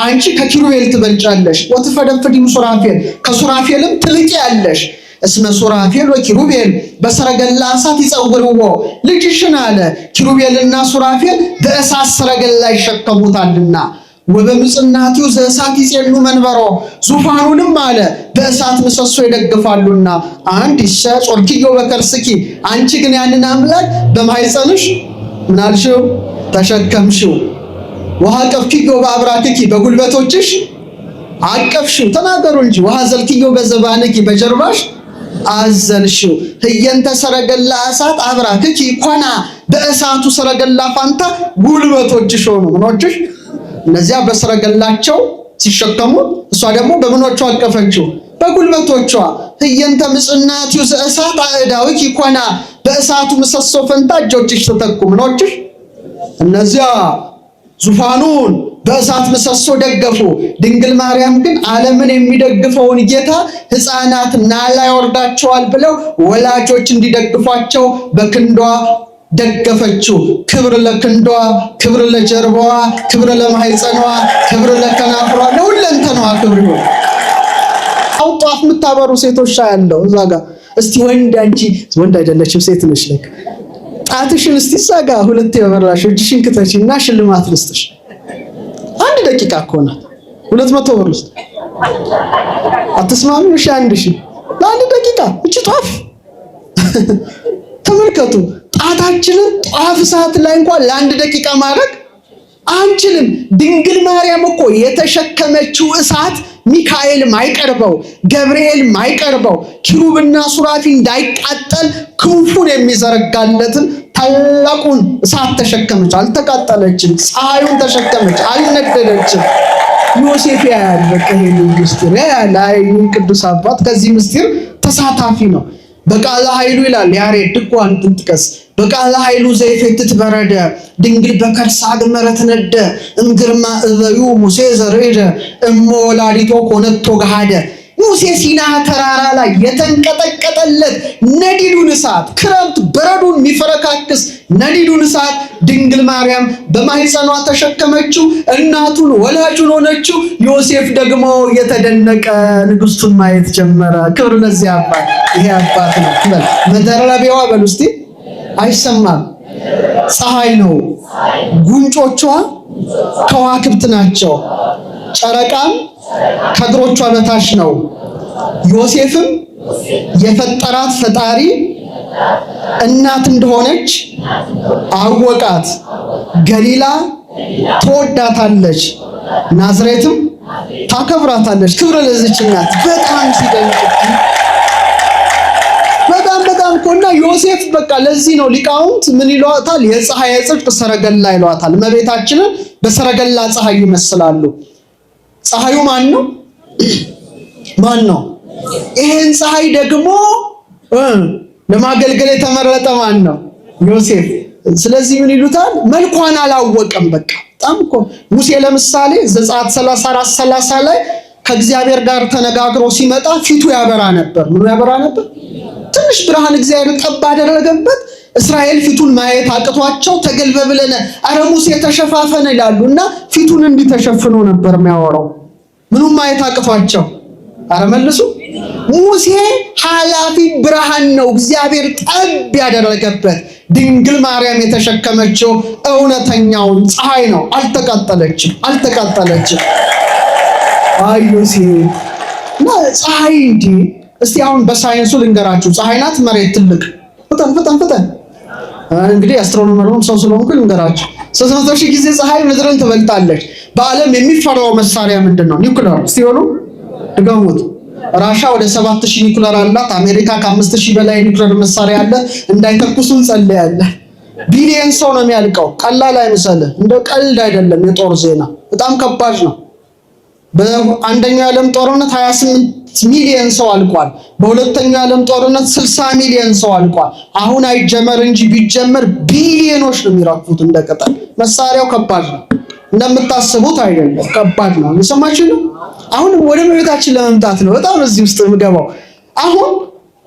አንቺ ከኪሩቤል ትበልጫለሽ። ወትፈደፍዲ ሱራፌል፣ ከሱራፌልም ትልቂያለሽ። እስመ ሱራፌል ወኪሩቤል በሰረገላ እሳት ይጸውርዎ፣ ልጅሽን አለ ኪሩቤልና ሱራፌል በእሳት ሰረገላ ይሸከሙታልና። ወበምጽናቲው ዘእሳት ይጼኑ መንበሮ፣ ዙፋኑንም አለ በእሳት ምሰሶ ይደግፋሉና። አንድ ይሰ ጾርኪዮ በከርስኪ፣ አንቺ ግን ያንን አምላክ በማኅፀንሽ ምናልሽው ተሸከምሽው። ወሐቀፍኪዮ በአብራክኪ፣ በጉልበቶችሽ አቀፍሽው። ተናገሩ እንጂ። ወሐዘልኪዮ በዘባንኪ፣ በጀርባሽ አዘልሽው። ህየንተ ሰረገላ እሳት አብራክኪ ኮና፣ በእሳቱ ሰረገላ ፋንታ ጉልበቶችሽ ሆኑ። ምኖችሽ? እነዚያ በሰረገላቸው ሲሸከሙ፣ እሷ ደግሞ በምኖቿ አቀፈችው፣ በጉልበቶቿ። ህየንተ ምጽናቲው ዘእሳት አእዳዊኪ ኮና፣ በእሳቱ ምሰሶ ፈንታ እጆችሽ ተተኩ። ምኖችሽ? እነዚያ ዙፋኑን በእሳት ምሰሶ ደገፉ። ድንግል ማርያም ግን ዓለምን የሚደግፈውን ጌታ ሕፃናት ናላ ይወርዳቸዋል ብለው ወላጆች እንዲደግፏቸው በክንዷ ደገፈችው። ክብር ለክንዷ፣ ክብር ለጀርባዋ፣ ክብር ለማህፀኗ፣ ክብር ለከናፍሯ፣ ለሁለንተናዋ ክብር ይሁን። አሁን ጧፍ የምታበሩ ሴቶች ያለው እዛ ጋር እስቲ ወንድ፣ አንቺ ወንድ አይደለችም ሴት ነሽ። ለክ ጣትሽን እስቲ እዛ ጋር ሁለት የበራሽ እጅሽን ክተቺ እና ሽልማት ልስጥሽ። አንድ ደቂቃ እኮ ናት። 200 ብር ልስጥ። አትስማሚ? እሺ 1000 ለአንድ ደቂቃ እቺ ጧፍ ተመልከቱ። ጣታችንን ጧፍ እሳት ላይ እንኳን ለአንድ ደቂቃ ማድረግ አንችልም። ድንግል ማርያም እኮ የተሸከመችው እሳት ሚካኤል ማይቀርበው፣ ገብርኤል ማይቀርበው፣ ኪሩብና ሱራፊ እንዳይቃጠል ክንፉን የሚዘረጋለትን ታላቁን እሳት ተሸከመች፣ አልተቃጠለችም። ፀሐዩን ተሸከመች፣ አልነደደችም። ዮሴፍ ያያል፣ በቃ ይሄን ምስጢር ያያል። አይ ቅዱስ አባት ከዚህ ምስጢር ተሳታፊ ነው። በቃለ ኃይሉ ይላል ያሬድ ድጓን ጥቀስ። በቃለ ኃይሉ ዘይፌትት በረደ፣ ድንግል በከርሳ አግመረት ነደ፣ እምግርማ እበዩ ሙሴ ዘርዕደ፣ እሞ ወላዲቶ ኮነቶ ገሃደ። ሙሴ ሲና ተራራ ላይ የተንቀጠቀጠለት ነዲዱን እሳት፣ ክረምት በረዱን የሚፈረካክስ ነዲዱን እሳት ድንግል ማርያም በማህፀኗ ተሸከመችው። እናቱን ወላጁን ሆነችው። ዮሴፍ ደግሞ የተደነቀ ንግስቱን ማየት ጀመረ። ክብር ለዚህ አባት። ይሄ አባት ነው። መደረቢያዋ በሉ እስቲ፣ አይሰማም። ፀሐይ ነው። ጉንጮቿ ከዋክብት ናቸው። ጨረቃም ከእግሮቿ በታች ነው። ዮሴፍም የፈጠራት ፈጣሪ እናት እንደሆነች አወቃት። ገሊላ ትወዳታለች፣ ናዝሬትም ታከብራታለች። ክብር ለዚች እናት። በጣም ሲደንቅ፣ በጣም በጣም እኮ። እና ዮሴፍ በቃ ለዚህ ነው ሊቃውንት ምን ይሏታል? የፀሐይ ጽድቅ ሰረገላ ይሏታል። እመቤታችንን በሰረገላ ፀሐይ ይመስላሉ። ፀሐዩ ማን ነው? ማን ነው? ይሄን ፀሐይ ደግሞ ለማገልገል የተመረጠ ማን ነው? ዮሴፍ። ስለዚህ ምን ይሉታል? መልኳን አላወቀም። በቃ በጣም እኮ ሙሴ ለምሳሌ ዘጸአት 34:30 ላይ ከእግዚአብሔር ጋር ተነጋግሮ ሲመጣ ፊቱ ያበራ ነበር። ምኑ ያበራ ነበር? ትንሽ ብርሃን እግዚአብሔር ጠብ አደረገበት። እስራኤል ፊቱን ማየት አቅቷቸው ተገልበብለነ፣ አረ ሙሴ ተሸፋፈነ ይላሉ። እና ፊቱን እንዲህ ተሸፍኖ ነበር የሚያወራው። ምኑም ማየት አቅቷቸው። አረ መልሱ። ሙሴ ኃላፊ ብርሃን ነው እግዚአብሔር ጠብ ያደረገበት። ድንግል ማርያም የተሸከመችው እውነተኛውን ፀሐይ ነው። አልተቃጠለችም፣ አልተቃጠለችም። አይ ዮሴፍ እና ፀሐይ እንዲ። እስቲ አሁን በሳይንሱ ልንገራችሁ። ፀሐይ ናት መሬት ትልቅ? ፍጠን ፍጠን ፍጠን። እንግዲህ astronomer ኡም ሰው ስለሆንኩ ልንገራችሁ። 300,000 ጊዜ ፀሐይ ምድርን ትበልጣለች። በዓለም የሚፈራው መሳሪያ ምንድን ነው? ኒውክለር። እስቲ ሆኑ ድገሙት። ራሻ ወደ 7000 ኒውክለር አላት። አሜሪካ ከ5000 በላይ ኒውክለር መሳሪያ አለ። እንዳይተኩሱ እንጸልያለን። ቢሊየን ሰው ነው የሚያልቀው። ቀላል አይምሰልህ። እንደ ቀልድ አይደለም። የጦር ዜና በጣም ከባድ ነው። በአንደኛው የዓለም ጦርነት 28 ሚሊዮን ሰው አልቋል። በሁለተኛው የዓለም ጦርነት 60 ሚሊዮን ሰው አልቋል። አሁን አይጀመር እንጂ ቢጀመር ቢሊዮኖች ነው የሚረግፉት እንደ ቅጠል። መሳሪያው ከባድ ነው፣ እንደምታስቡት አይደለም። ከባድ ነው። የሰማችሁ ነው። አሁን ወደ እመቤታችን ለመምጣት ነው። በጣም እዚህ ውስጥ የምገባው። አሁን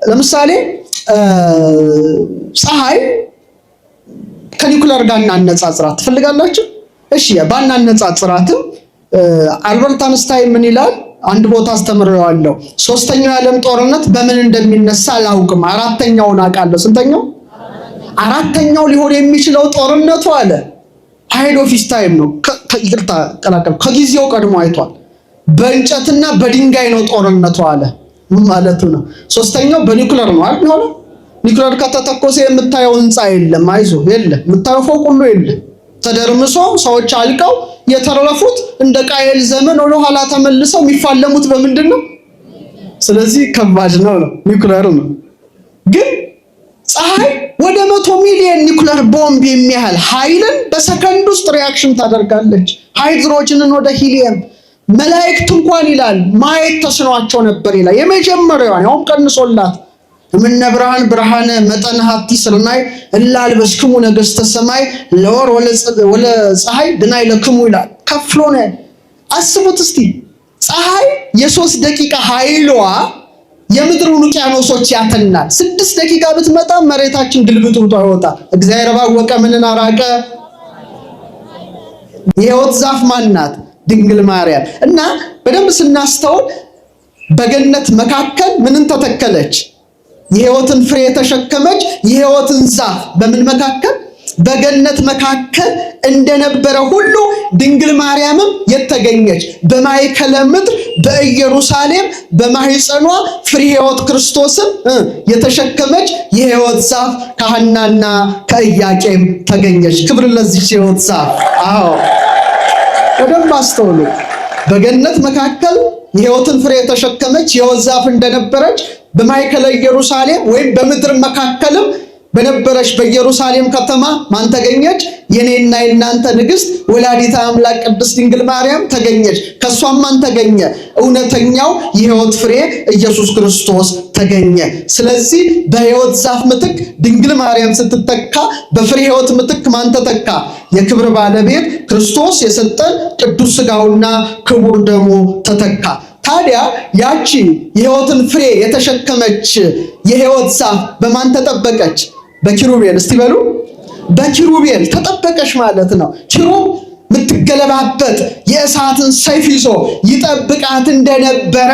ለምሳሌ ፀሐይ ከኒውክለር ጋር እናነጻጽራት ትፈልጋላችሁ? እሺ ባናነጻጽራትም አልበርት አንስታይን ምን ይላል? አንድ ቦታ አስተምሬዋለሁ። ሶስተኛው የዓለም ጦርነት በምን እንደሚነሳ አላውቅም፣ አራተኛውን አውቃለሁ። ስንተኛው? አራተኛው ሊሆን የሚችለው ጦርነቱ አለ ahead of his time ነው። ይቅርታ ቀላቀል፣ ከጊዜው ቀድሞ አይቷል። በእንጨትና በድንጋይ ነው ጦርነቱ አለ። ምን ማለቱ ነው? ሶስተኛው በኒውክለር ነው አይደል? ሆነ ኒውክለር ከተተኮሰ የምታየው ህንፃ የለም፣ አይዞ የለም፣ የምታየው ፎቅ ሁሉ የለም። ተደርምሶ ሰዎች አልቀው የተረፉት እንደ ቃየል ዘመን ወደ ኋላ ተመልሰው የሚፋለሙት በምንድን ነው? ስለዚህ ከባድ ነው ኒውክለር ነው። ግን ፀሐይ ወደ 100 ሚሊዮን ኒውክለር ቦምብ የሚያህል ኃይልን በሰከንድ ውስጥ reaction ታደርጋለች። ሃይድሮጅንን ወደ ሂሊየም። መላእክት እንኳን ይላል ማየት ተስኗቸው ነበር ይላል። የመጀመሪያዋን ያውም ቀንሶላት እምነ ብርሃን ብርሃነ መጠነ ሀቲ ስርናይ እላ አልበስክሙ ነገሥተ ሰማይ ለወር ወለፀሐይ ድናይ ለክሙ ይላል። ከፍሎ ነው። አስቡት እስቲ ፀሐይ የ3 ደቂቃ ኃይሏ የምድሩን ውቅያኖሶች ያተናል። 6 ደቂቃ ብትመጣ መሬታችን ግልብጥብጧ ይወጣል። እግዚአብሔር ባወቀ ምንን አራቀ? የሕይወት ዛፍ ማን ናት? ድንግል ማርያም። እና በደንብ ስናስተውል በገነት መካከል ምንን ተተከለች? የሕይወትን ፍሬ የተሸከመች የሕይወትን ዛፍ በምን መካከል? በገነት መካከል እንደነበረ ሁሉ ድንግል ማርያምም የተገኘች በማእከለ ምድር በኢየሩሳሌም በማህፀኗ ፍሬ ሕይወት ክርስቶስን የተሸከመች የሕይወት ዛፍ ከሐናና ከኢያቄም ተገኘች። ክብር ለዚች የሕይወት ዛፍ። አዎ በደንብ አስተውሉ። በገነት መካከል የሕይወትን ፍሬ የተሸከመች የሕይወት ዛፍ እንደነበረች በማእከለ ኢየሩሳሌም ወይም በምድር መካከልም በነበረች በኢየሩሳሌም ከተማ ማን ተገኘች? የኔና የናንተ ንግስት ወላዲተ አምላክ ቅድስት ድንግል ማርያም ተገኘች። ከሷም ማን ተገኘ? እውነተኛው የሕይወት ፍሬ ኢየሱስ ክርስቶስ ተገኘ። ስለዚህ በሕይወት ዛፍ ምትክ ድንግል ማርያም ስትተካ፣ በፍሬ ሕይወት ምትክ ማን ተተካ? የክብር ባለቤት ክርስቶስ የሰጠን ቅዱስ ሥጋውና ክቡር ደሙ ተተካ። ታዲያ ያቺ የሕይወትን ፍሬ የተሸከመች የሕይወት ዛፍ በማን ተጠበቀች? በኪሩቤል። እስቲ በሉ፣ በኪሩቤል ተጠበቀች ማለት ነው። ኪሩብ የምትገለባበጥ የእሳትን ሰይፍ ይዞ ይጠብቃት እንደነበረ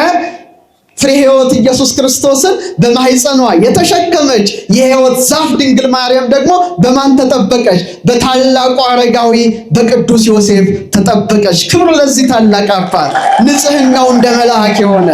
ፍሬ ሕይወት ኢየሱስ ክርስቶስን በማህፀኗ የተሸከመች የሕይወት ዛፍ ድንግል ማርያም ደግሞ በማን ተጠበቀች? በታላቁ አረጋዊ በቅዱስ ዮሴፍ ተጠበቀች። ክብር ለዚህ ታላቅ አባት፣ ንጽሕናው እንደ መልአክ የሆነ።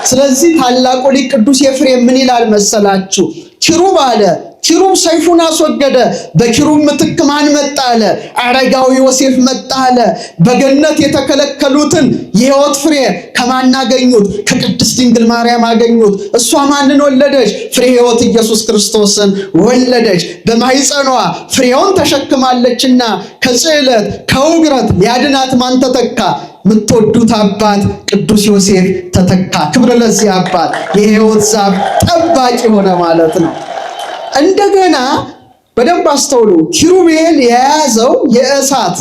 ስለዚህ ታላቁ ሊቅ ቅዱስ ኤፍሬም ምን ይላል መሰላችሁ? ኪሩብ አለ፣ ኪሩብ ሰይፉን አስወገደ። በኪሩብ ምትክ ማን መጣ አለ? አረጋዊ ዮሴፍ መጣ አለ። በገነት የተከለከሉትን የሕይወት ፍሬ ከማን አገኙት? ከቅድስት ድንግል ማርያም አገኙት። እሷ ማንን ወለደች? ፍሬ ሕይወት ኢየሱስ ክርስቶስን ወለደች። በማህፀኗ ፍሬውን ተሸክማለችና ከጽዕለት ከውግረት ሊያድናት ማን ተተካ? የምትወዱት አባት ቅዱስ ዮሴፍ ተተካ። ክብር ለዚህ አባት፣ የሕይወት ዛፍ ጠባቂ ሆነ ማለት ነው። እንደገና በደንብ አስተውሉ። ኪሩቤል የያዘው የእሳት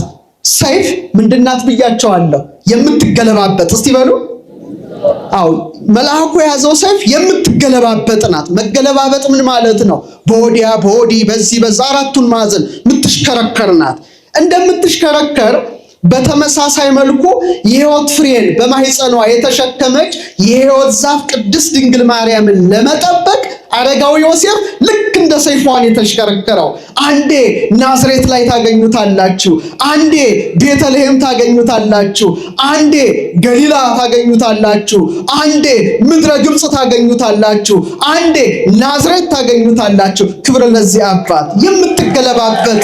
ሰይፍ ምንድናት ብያቸዋለሁ? የምትገለባበጥ። እስቲ በሉ። አዎ፣ መልአኩ የያዘው ሰይፍ የምትገለባበጥ ናት። መገለባበጥ ምን ማለት ነው? በወዲያ በወዲህ በዚህ በዛ አራቱን ማዕዘን የምትሽከረከር ናት። እንደምትሽከረከር በተመሳሳይ መልኩ የሕይወት ፍሬን በማህፀኗ የተሸከመች የሕይወት ዛፍ ቅድስት ድንግል ማርያምን ለመጠበቅ አረጋዊ ዮሴፍ ልክ እንደ ሰይፏን የተሽከረከረው አንዴ ናዝሬት ላይ ታገኙታላችሁ፣ አንዴ ቤተልሔም ታገኙታላችሁ፣ አንዴ ገሊላ ታገኙታላችሁ፣ አንዴ ምድረ ግብፅ ታገኙታላችሁ፣ አንዴ ናዝሬት ታገኙታላችሁ። ክብር ለዚህ አባት። የምትገለባበት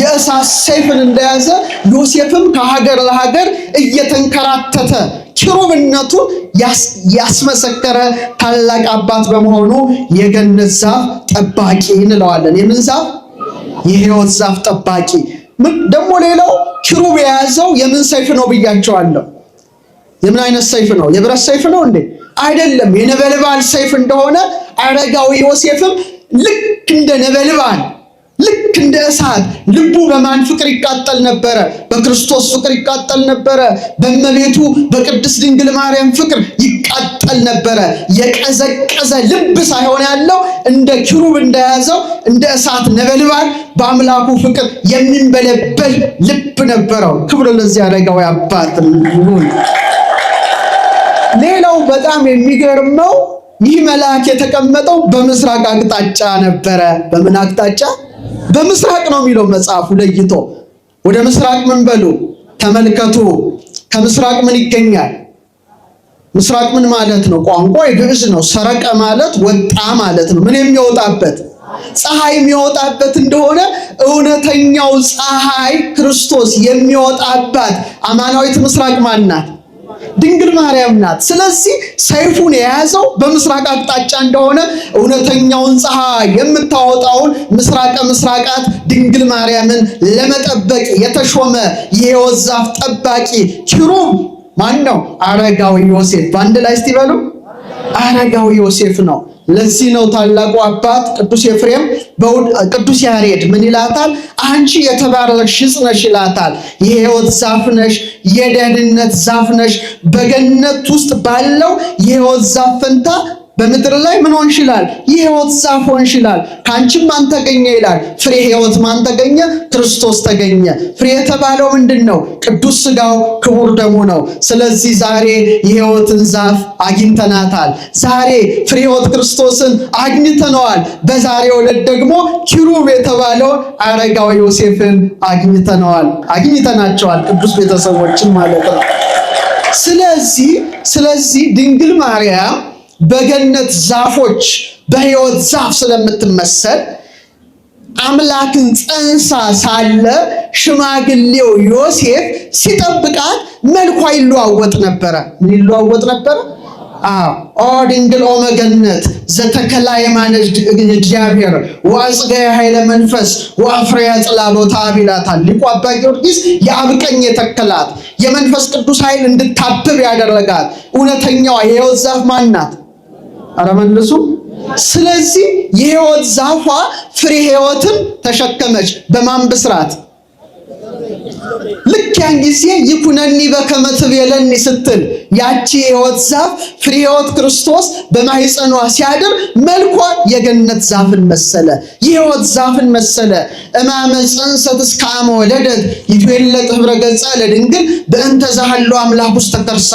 የእሳት ሰይፍን እንደያዘ ዮሴፍም ከሀገር ለሀገር እየተንከራተተ ኪሩብነቱን ያስመሰከረ ታላቅ አባት በመሆኑ የገነት ዛፍ ጠባቂ እንለዋለን። የምን ዛፍ? የሕይወት ዛፍ ጠባቂ። ደግሞ ሌላው ኪሩብ የያዘው የምን ሰይፍ ነው ብያቸዋለሁ። የምን አይነት ሰይፍ ነው? የብረት ሰይፍ ነው እንዴ? አይደለም። የነበልባል ሰይፍ እንደሆነ አረጋዊ ዮሴፍም ልክ እንደ ነበልባል ልክ እንደ እሳት ልቡ በማን ፍቅር ይቃጠል ነበረ? በክርስቶስ ፍቅር ይቃጠል ነበረ። በእመቤቱ በቅድስት ድንግል ማርያም ፍቅር ይቃጠል ነበረ። የቀዘቀዘ ልብ ሳይሆን ያለው እንደ ኪሩብ እንደያዘው እንደ እሳት ነበልባል በአምላኩ ፍቅር የሚንበለበል ልብ ነበረው። ክብር ለዚህ አረጋዊ አባት ይሁን። ሌላው በጣም የሚገርመው ይህ መልአክ የተቀመጠው በምስራቅ አቅጣጫ ነበረ። በምን አቅጣጫ? በምስራቅ ነው የሚለው መጽሐፉ ለይቶ። ወደ ምስራቅ ምን በሉ ተመልከቱ። ከምስራቅ ምን ይገኛል? ምስራቅ ምን ማለት ነው? ቋንቋ የግዕዝ ነው። ሰረቀ ማለት ወጣ ማለት ነው። ምን የሚወጣበት? ፀሐይ የሚወጣበት እንደሆነ እውነተኛው ፀሐይ ክርስቶስ የሚወጣባት አማናዊት ምስራቅ ማን ናት? ድንግል ማርያም ናት። ስለዚህ ሰይፉን የያዘው በምስራቅ አቅጣጫ እንደሆነ እውነተኛውን ፀሐይ የምታወጣውን ምስራቀ ምስራቃት ድንግል ማርያምን ለመጠበቅ የተሾመ የሕይወት ዛፍ ጠባቂ ኪሩብ ማን ነው? አረጋዊ ዮሴፍ። በአንድ ላይ እስቲ በሉ አረጋዊ ዮሴፍ ነው። ለዚህ ነው ታላቁ አባት ቅዱስ ኤፍሬም ቅዱስ ያሬድ ምን ይላታል? አንቺ የተባረክሽ ዕፅ ነሽ ይላታል። የሕይወት ዛፍ ነሽ፣ የደህንነት ዛፍ ነሽ። በገነት ውስጥ ባለው የሕይወት ዛፍ ፈንታ በምድር ላይ ምን ሆንሽ ይላል? የሕይወት ዛፍ ሆንሽ ይላል። ከአንቺም ማን ተገኘ ይላል? ፍሬ ሕይወት ማን ተገኘ? ክርስቶስ ተገኘ። ፍሬ የተባለው ምንድን ነው? ቅዱስ ሥጋው ክቡር ደሙ ነው። ስለዚህ ዛሬ የሕይወትን ዛፍ አግኝተናታል። ዛሬ ፍሬ ሕይወት ክርስቶስን አግኝተነዋል። በዛሬው ዕለት ደግሞ ኪሩብ የተባለውን አረጋዊ ዮሴፍን አግኝተነዋል፣ አግኝተናቸዋል። ቅዱስ ቤተሰቦችን ማለት ነው። ስለዚህ ድንግል ማርያም በገነት ዛፎች በሕይወት ዛፍ ስለምትመሰል አምላክን ጸንሳ ሳለ ሽማግሌው ዮሴፍ ሲጠብቃት መልኳ ይለዋወጥ ነበረ። ምን ይለዋወጥ ነበረ? አዎ፣ ኦ ድንግል ኦ መገነት ዘተከላ የማነ እግዚአብሔር ወአጽገየ ኃይለ መንፈስ ወአፍረያ ጽላሎተ አብ ይላታል ሊቁ አባ ጊዮርጊስ። የአብ ቀኝ የተከላት የመንፈስ ቅዱስ ኃይል እንድታብብ ያደረጋት እውነተኛዋ የሕይወት ዛፍ ማን ናት? ኧረ መልሱ። ስለዚህ የሕይወት ዛፏ ፍሬ ሕይወትን ተሸከመች። በማን ብስራት? ልክ ያን ጊዜ ይኩነኒ በከመ ትቤለኒ ስትል ያቺ የሕይወት ዛፍ ፍሬ ሕይወት ክርስቶስ በማኅፀኗ ሲያድር መልኳ የገነት ዛፍን መሰለ፣ የሕይወት ዛፍን መሰለ። እማመ ፀንሰት እስከ አመ ወለደት ይትዌለጥ ኅብረ ገጻ ለድንግል በእንተ ዘሀሎ አምላክ ውስተ ከርሳ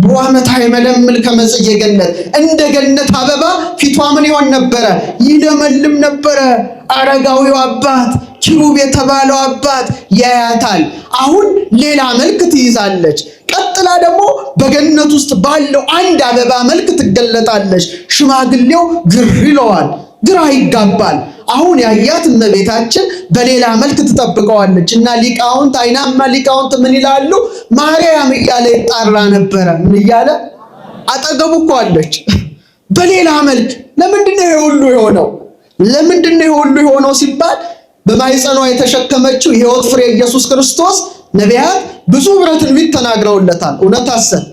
በዋመት አይመለምል ከመ ጽጌ ገነት። እንደ ገነት አበባ ፊቷ ምን ይሆን ነበረ? ይለመልም ነበረ። አረጋዊው አባት ኪሩብ የተባለው አባት ያያታል። አሁን ሌላ መልክ ትይዛለች። ቀጥላ ደግሞ በገነት ውስጥ ባለው አንድ አበባ መልክ ትገለጣለች። ሽማግሌው ግር ይለዋል፣ ግራ ይጋባል። አሁን ያያት እመቤታችን በሌላ መልክ ትጠብቀዋለች። እና ሊቃውንት፣ አይናማ ሊቃውንት ምን ይላሉ? ማርያም እያለ ይጣራ ነበረ። ምን እያለ? አጠገቡ እኮ አለች፣ በሌላ መልክ። ለምንድን ነው ይሄ ሁሉ የሆነው? ለምንድን ነው ይሄ ሁሉ የሆነው ሲባል በማኅፀኗ የተሸከመችው የሕይወት ፍሬ ኢየሱስ ክርስቶስ ነቢያት ብዙ ኅብረ ትንቢት ተናግረውለታል። እውነት አሰብ።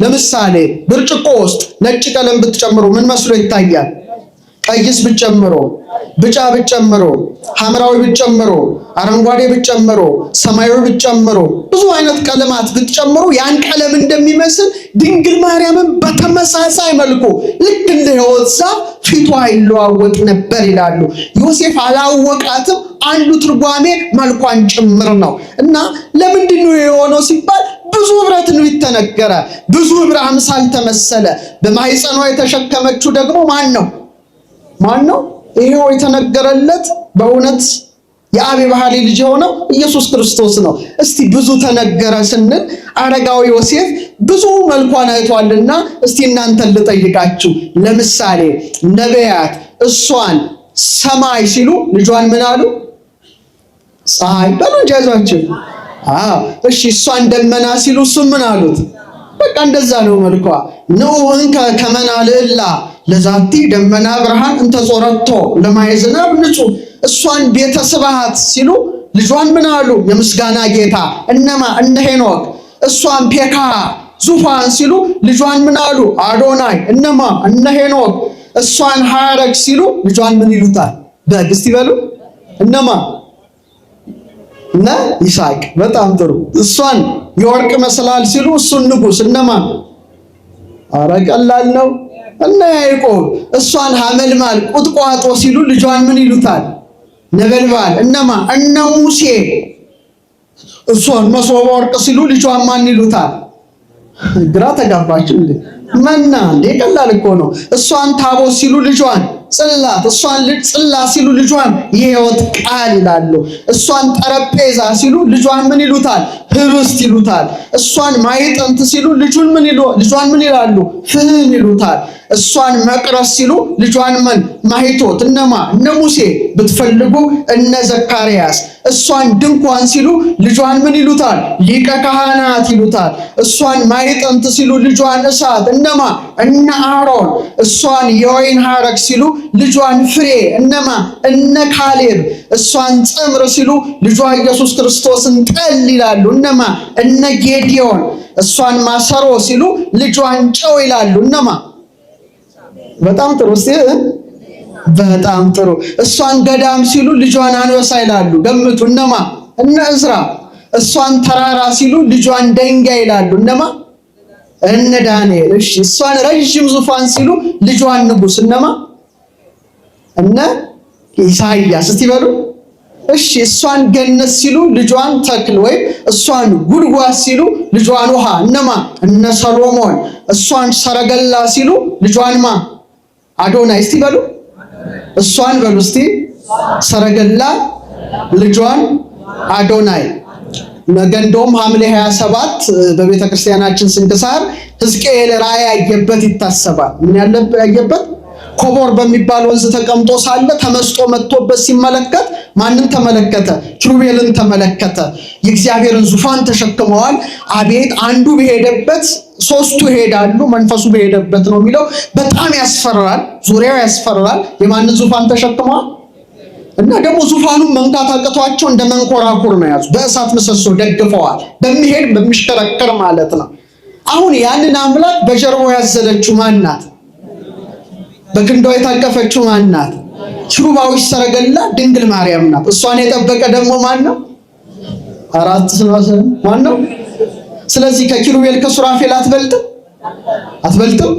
ለምሳሌ ብርጭቆ ውስጥ ነጭ ቀለም ብትጨምሩ ምን መስሎ ይታያል? ቀይስ ብትጨምሩ፣ ብጫ ብትጨምሩ፣ ሐምራዊ ብትጨምሩ፣ አረንጓዴ ብትጨምሩ፣ ሰማያዊ ብትጨምሩ፣ ብዙ አይነት ቀለማት ብትጨምሩ ያን ቀለም እንደሚመስል ድንግል ማርያምን በተመሳሳይ መልኩ ልክ እንደ ሕይወት ዛፍ ፊቷ ይለዋወጥ ነበር ይላሉ። ዮሴፍ አላወቃትም። አንዱ ትርጓሜ መልኳን ጭምር ነው። እና ለምንድን ነው የሆነው ሲባል ብዙ ኅብረ ትንቢት ተነገረ፣ ብዙ ኅብረ አምሳል ተመሰለ። በማኅፀኗ የተሸከመችው ደግሞ ማን ነው? ማን ነው? ይሄው የተነገረለት በእውነት የአብ የባህሪ ልጅ የሆነው ኢየሱስ ክርስቶስ ነው። እስቲ ብዙ ተነገረ ስንል አረጋዊ ዮሴፍ ብዙ መልኳን አይቷልና እስቲ እናንተን ልጠይቃችሁ። ለምሳሌ ነቢያት እሷን ሰማይ ሲሉ ልጇን ምን አሉ? ፀሐይ በሉ እንጂ አይዟችሁ። አዎ እሺ፣ እሷን ደመና ሲሉ እሱ ምን አሉት? በቃ እንደዛ ነው መልኳ። ንዑ እንከ ከመና ልዕላ ለዛቲ ደመና ብርሃን እንተ ጾረቶ ለማየ ዝናብ ንጹሕ። እሷን ቤተ ስብሐት ሲሉ ልጇን ምን አሉ? የምስጋና ጌታ እነማ እነ ሄኖክ። እሷን ፔካ ዙፋን ሲሉ ልጇን ምን አሉ? አዶናይ እነማ እነ ሄኖክ። እሷን ሐረግ ሲሉ ልጇን ምን ይሉታል? በግ። እስቲ በሉ እነማ? እነ ይስሐቅ። በጣም ጥሩ። እሷን የወርቅ መሰላል ሲሉ እሱን ንጉሥ። እነማ? አረ ቀላል ነው። እነ ያዕቆብ። እሷን ሐመልማል ቁጥቋጦ ሲሉ ልጇን ምን ይሉታል? ነበልባል። እነማ? እነ ሙሴ። እሷን መሶበ ወርቅ ሲሉ ልጇን ማን ይሉታል? ግራ ተጋባችሁ እንዴ? መና እንዴ! ቀላል እኮ ነው። እሷን ታቦት ሲሉ ልጇን ጽላት፣ እሷን ልጅ ጽላት ሲሉ ልጇን የሕይወት ቃል ይላሉ። እሷን ጠረጴዛ ሲሉ ልጇን ምን ይሉታል? ህብስት ይሉታል። እሷን ማዕጠንት ሲሉ ልጁን ምን ይሉ ልጇን ምን ይላሉ? ፍህም ይሉታል። እሷን መቅረዝ ሲሉ ልጇን ምን ማሂቶት። እነማ? እነ ሙሴ፣ ብትፈልጉ እነ ዘካርያስ። እሷን ድንኳን ሲሉ ልጇን ምን ይሉታል? ሊቀ ካህናት ይሉታል። እሷን ማዕጠንት ሲሉ ልጇን እሳት። እነማ? እነ አሮን። እሷን የወይን ሐረግ ሲሉ ልጇን ፍሬ። እነማ? እነ ካሌብ። እሷን ጽምር ሲሉ ልጇ ኢየሱስ ክርስቶስን ጠል ይላሉ። እነማ? እነ ጌዲዮን። እሷን ማሰሮ ሲሉ ልጇን ጨው ይላሉ። እነማ? በጣም ጥሩ። እስቲ በጣም ጥሩ። እሷን ገዳም ሲሉ ልጇን አንበሳ ይላሉ። ገምቱ። እነማ? እነ እዝራ። እሷን ተራራ ሲሉ ልጇን ደንጋይ ይላሉ። እነማ? እነ ዳንኤል። እሺ፣ እሷን ረዥም ዙፋን ሲሉ ልጇን ንጉስ። እነማ? እነ ኢሳይያስ። እስቲ በሉ። እሺ፣ እሷን ገነት ሲሉ ልጇን ተክል ወይም እሷን ጉድጓድ ሲሉ ልጇን ውሃ። እነማ? እነ ሰሎሞን። እሷን ሰረገላ ሲሉ ልጇን ማ? አዶናይ። እስቲ በሉ። እሷን በሉ እስቲ፣ ሰረገላ ልጇን አዶናይ። ነገ እንደውም ሐምሌ 27 በቤተ ክርስቲያናችን ስንክሳር ሕዝቅኤል ራእይ ያየበት ይታሰባል። ምን ያለበት? ኮቦር በሚባል ወንዝ ተቀምጦ ሳለ ተመስጦ መጥቶበት ሲመለከት ማንን ተመለከተ? ኪሩቤልን ተመለከተ። የእግዚአብሔርን ዙፋን ተሸክመዋል። አቤት፣ አንዱ በሄደበት ሶስቱ ይሄዳሉ፣ መንፈሱ በሄደበት ነው የሚለው። በጣም ያስፈራል፣ ዙሪያው ያስፈራል። የማንን ዙፋን ተሸክመዋል? እና ደግሞ ዙፋኑን መንካት አቅቷቸው እንደ መንኮራኩር ነው ያዙ። በእሳት ምሰሶ ደግፈዋል፣ በሚሄድ በሚሽከረከር ማለት ነው። አሁን ያንን አምላክ በጀርባው ያዘለችው ማን ናት? በክንዷ የታቀፈችው ማን ናት? ኪሩባዊ ሰረገላ ድንግል ማርያም ናት። እሷን የጠበቀ ደግሞ ማን ነው? አራት ማን ነው? ስለዚህ ከኪሩቤል ከሱራፌል አትበልጥም? አትበልጥም?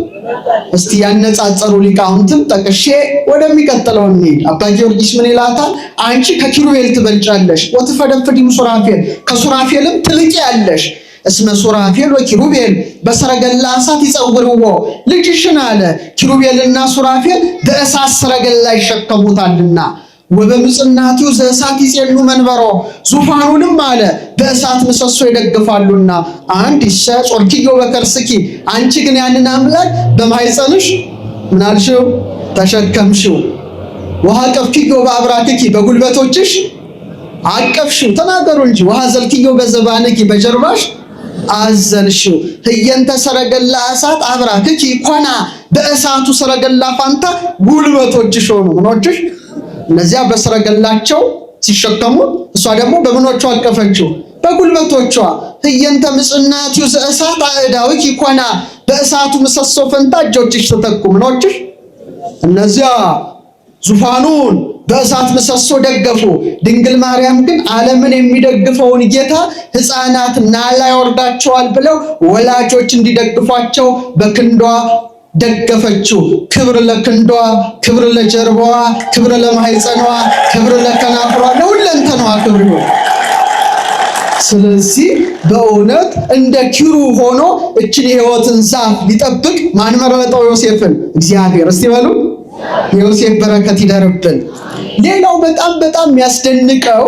እስቲ ያነጻጸሩ ሊቃውንትን ጠቅሼ ወደሚቀጥለው እንሂድ። አባ ጊዮርጊስ ምን ይላታል? አንቺ ከኪሩቤል ትበልጫለሽ፣ ወትፈደፍዲም ሱራፌል፣ ከሱራፌልም ትልቂያለሽ። እስመ ሱራፌል ወኪሩቤል በሰረገላ እሳት ይጸውርዎ፣ ልጅሽን አለ ኪሩቤልና ሱራፌል በእሳት ሰረገላ ይሸከሙታልና። ወበምጽናቱ ዘእሳት ይጼኑ መንበሮ፣ ዙፋኑንም አለ በእሳት ምሰሶ ይደግፋሉና። አንድ ይሰ ጾርኪዮ በከርስኪ፣ አንቺ ግን ያንን አምላክ በማህፀንሽ ምናልሽው? ተሸከምሽው። ወሐቀፍኪዮ በአብራክኪ፣ በጉልበቶችሽ አቀፍሽው። ተናገሩ እንጂ። ወሐዘልኪዮ በዘባንኪ፣ በጀርባሽ አዘልሽው። ህየንተ ሰረገላ እሳት አብራክኪ ኮና፣ በእሳቱ ሰረገላ ፋንታ ጉልበቶችሽ ሆኑ። ምኖችሽ? እነዚያ በሰረገላቸው ሲሸከሙ፣ እሷ ደግሞ በምኖቿ አቀፈችው? በጉልበቶቿ። ህየንተ ምጽናቱ ዘእሳት አእዳዊኪ ኮና፣ በእሳቱ ምሰሶ ፈንታ እጆችሽ ተተኩ። ምኖችሽ? እነዚያ ዙፋኑን በእሳት ምሰሶ ደገፉ። ድንግል ማርያም ግን ዓለምን የሚደግፈውን ጌታ ሕፃናት ናላ ያወርዳቸዋል ብለው ወላጆች እንዲደግፏቸው በክንዷ ደገፈችው። ክብር ለክንዷ፣ ክብር ለጀርባዋ፣ ክብር ለማህፀኗ፣ ክብር ለከናፍሯ፣ ለሁለንተናዋ ክብር ይሁን። ስለዚህ በእውነት እንደ ኪሩብ ሆኖ እችን የሕይወትን ዛፍ ሊጠብቅ ማን መረጠው? ዮሴፍን እግዚአብሔር። እስቲ በሉ፣ የዮሴፍ በረከት ይደርብን። ሌላው በጣም በጣም የሚያስደንቀው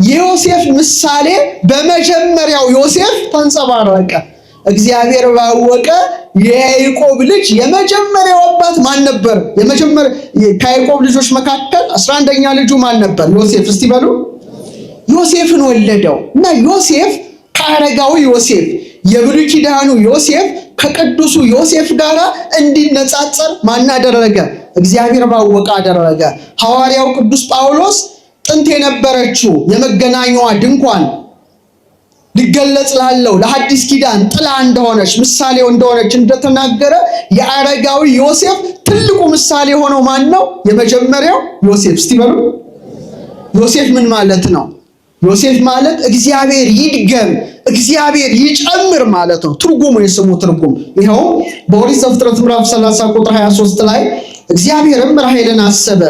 የዮሴፍ ምሳሌ በመጀመሪያው ዮሴፍ ተንጸባረቀ። እግዚአብሔር ባወቀ የያዕቆብ ልጅ የመጀመሪያው አባት ማን ነበር? የመጀመሪያ ከያዕቆብ ልጆች መካከል 11ኛ ልጁ ማን ነበር? ዮሴፍ። እስቲ በሉ፣ ዮሴፍን ወለደው እና ዮሴፍ ከአረጋዊ ዮሴፍ፣ የብሉይ ኪዳኑ ዮሴፍ ከቅዱሱ ዮሴፍ ጋር እንዲነጻጸር ማን አደረገ? እግዚአብሔር ባወቀ አደረገ። ሐዋርያው ቅዱስ ጳውሎስ ጥንት የነበረችው የመገናኛዋ ድንኳን ሊገለጽ ላለው ለሐዲስ ኪዳን ጥላ እንደሆነች፣ ምሳሌው እንደሆነች እንደተናገረ የአረጋዊ ዮሴፍ ትልቁ ምሳሌ የሆነው ማን ነው? የመጀመሪያው ዮሴፍ። እስቲ በሉ። ዮሴፍ ምን ማለት ነው? ዮሴፍ ማለት እግዚአብሔር ይድገም፣ እግዚአብሔር ይጨምር ማለት ነው። ትርጉሙ የስሙ ትርጉም ይኸው በኦሪት ዘፍጥረት ምዕራፍ 30 ቁጥር 23 ላይ እግዚአብሔርም ራሔልን አሰበ፣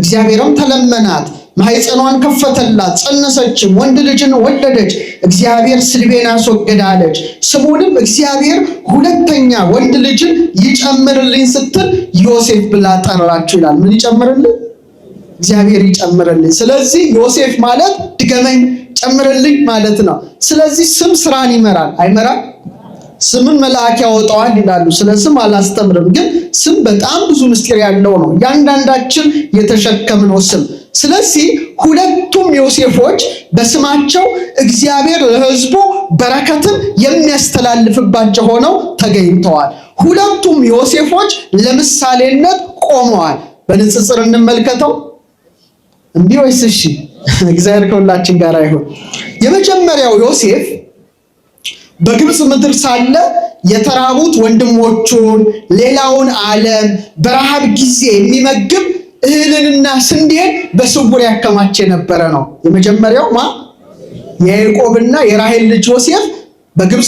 እግዚአብሔርም ተለመናት፣ ማኅፀኗን ከፈተላት፣ ጸነሰችም፣ ወንድ ልጅን ወለደች። እግዚአብሔር ስድቤን አስወገደ አለች። ስሙንም እግዚአብሔር ሁለተኛ ወንድ ልጅን ይጨምርልኝ ስትል ዮሴፍ ብላ ጠራችው ይላል። ምን ይጨምርልኝ? እግዚአብሔር ይጨምርልኝ። ስለዚህ ዮሴፍ ማለት ድገመኝ፣ ጨምርልኝ ማለት ነው። ስለዚህ ስም ስራን ይመራል አይመራም? ስምን መልአክ ያወጣዋል ይላሉ። ስለ ስም አላስተምርም፣ ግን ስም በጣም ብዙ ምስጢር ያለው ነው። እያንዳንዳችን የተሸከምነው ስም። ስለዚህ ሁለቱም ዮሴፎች በስማቸው እግዚአብሔር ለሕዝቡ በረከትን የሚያስተላልፍባቸው ሆነው ተገኝተዋል። ሁለቱም ዮሴፎች ለምሳሌነት ቆመዋል። በንጽጽር እንመልከተው። እምቢ ወይስ እሺ? እግዚአብሔር ከሁላችን ጋር ይሁን። የመጀመሪያው ዮሴፍ በግብፅ ምድር ሳለ የተራቡት ወንድሞቹን ሌላውን ዓለም በረሃብ ጊዜ የሚመግብ እህልንና ስንዴን በስውር ያከማች የነበረ ነው። የመጀመሪያው የያዕቆብና የራሔል ልጅ ዮሴፍ በግብፅ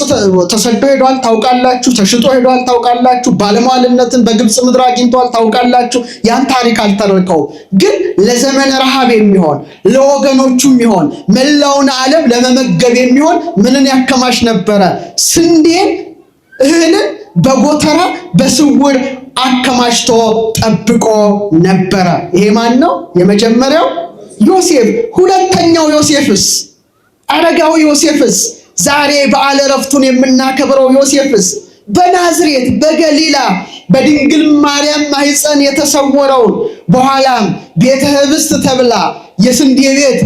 ተሰዶ ሄዷል፣ ታውቃላችሁ። ተሽጦ ሄዷል፣ ታውቃላችሁ። ባለሟልነትን በግብፅ ምድር አግኝቷል፣ ታውቃላችሁ። ያን ታሪክ አልተረከውም። ግን ለዘመነ ረሃብ የሚሆን ለወገኖቹ የሚሆን መላውን ዓለም ለመመገብ የሚሆን ምንን ያከማች ነበረ? ስንዴን፣ እህልን በጎተራ በስውር አከማችቶ ጠብቆ ነበረ። ይሄ ማን ነው? የመጀመሪያው ዮሴፍ። ሁለተኛው ዮሴፍስ፣ አረጋዊ ዮሴፍስ፣ ዛሬ በዓለ ዕረፍቱን የምናከብረው ዮሴፍስ በናዝሬት በገሊላ በድንግል ማርያም ማኅፀን የተሰወረውን በኋላም ቤተ ኅብስት ተብላ የስንዴ ቤት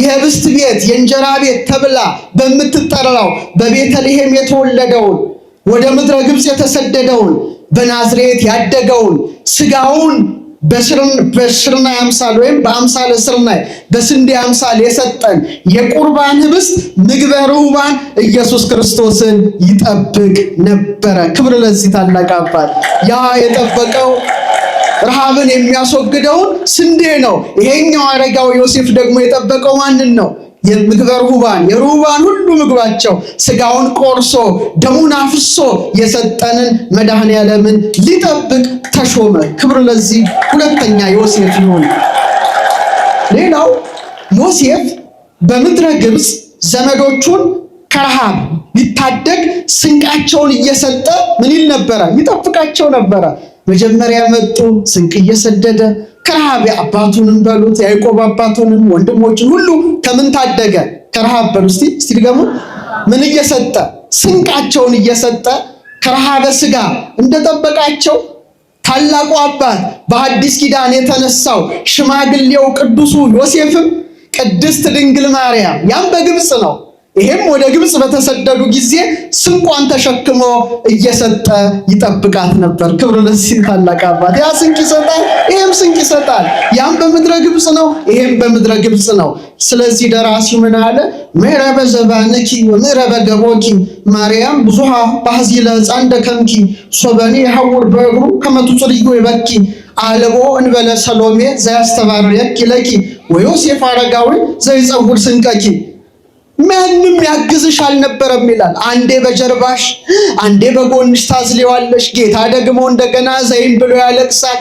የህብስት ቤት የእንጀራ ቤት ተብላ በምትጠራው በቤተልሔም የተወለደውን ወደ ምድረ ግብፅ የተሰደደውን በናዝሬት ያደገውን ስጋውን በስርናይ አምሳል ወይም በአምሳለ ስርናይ በስንዴ አምሳል የሰጠን የቁርባን ህብስት ምግበ ርሁባን ኢየሱስ ክርስቶስን ይጠብቅ ነበረ። ክብር ለዚህ ታላቅ አባት። ያ የጠበቀው ረሃብን የሚያስወግደውን ስንዴ ነው። ይሄኛው አረጋዊ ዮሴፍ ደግሞ የጠበቀው ማንን ነው? የምግበ ርሁባን፣ የርሁባን ሁሉ ምግባቸው ስጋውን ቆርሶ ደሙን አፍሶ የሰጠንን መድኃኔ ዓለምን ሊጠብቅ ተሾመ። ክብር ለዚህ ሁለተኛ ዮሴፍ ይሁን። ሌላው ዮሴፍ በምድረ ግብፅ ዘመዶቹን ከረሃብ ሊታደግ ስንቃቸውን እየሰጠ ምን ይል ነበረ? ይጠብቃቸው ነበረ። መጀመሪያ መጡ፣ ስንቅ እየሰደደ ከረሃብ አባቱንም በሉት ያዕቆብ አባቱንም ወንድሞችን ሁሉ ከምን ታደገ? ከረሃብ በሉ እስቲ እስቲ ድገሙ። ምን እየሰጠ? ስንቃቸውን እየሰጠ ከረሃበ ስጋ እንደጠበቃቸው ታላቁ አባት በሐዲስ ኪዳን የተነሳው ሽማግሌው ቅዱሱ ዮሴፍም ቅድስት ድንግል ማርያም ያም በግብፅ ነው። ይሄም ወደ ግብፅ በተሰደዱ ጊዜ ስንቋን ተሸክሞ እየሰጠ ይጠብቃት ነበር። ክብር ለዚህ ታላቅ አባት። ያ ስንቅ ይሰጣል፣ ይሄም ስንቅ ይሰጣል። ያም በምድረ ግብፅ ነው፣ ይሄም በምድረ ግብፅ ነው። ስለዚህ ደራሲ ምን አለ? ምዕረበ ዘባንኪ ወምዕረበ ገቦኪ ማርያም ብዙሃ ባህዚለ ሕፃን ደከምኪ ሶበኒ የሐውር በእግሩ ከመ ትጽርዮ ይበኪ አልቦ እንበለ ሰሎሜ ዘያስተባርየኪ ለኪ ወዮሴፍ አረጋዊ ዘይጸውር ስንቀኪ። ማንም ያግዝሽ አልነበረም ይላል። አንዴ በጀርባሽ አንዴ በጎንሽ ታዝሊዋለሽ። ጌታ ደግሞ እንደገና ዘይም ብሎ ያለቅሳል።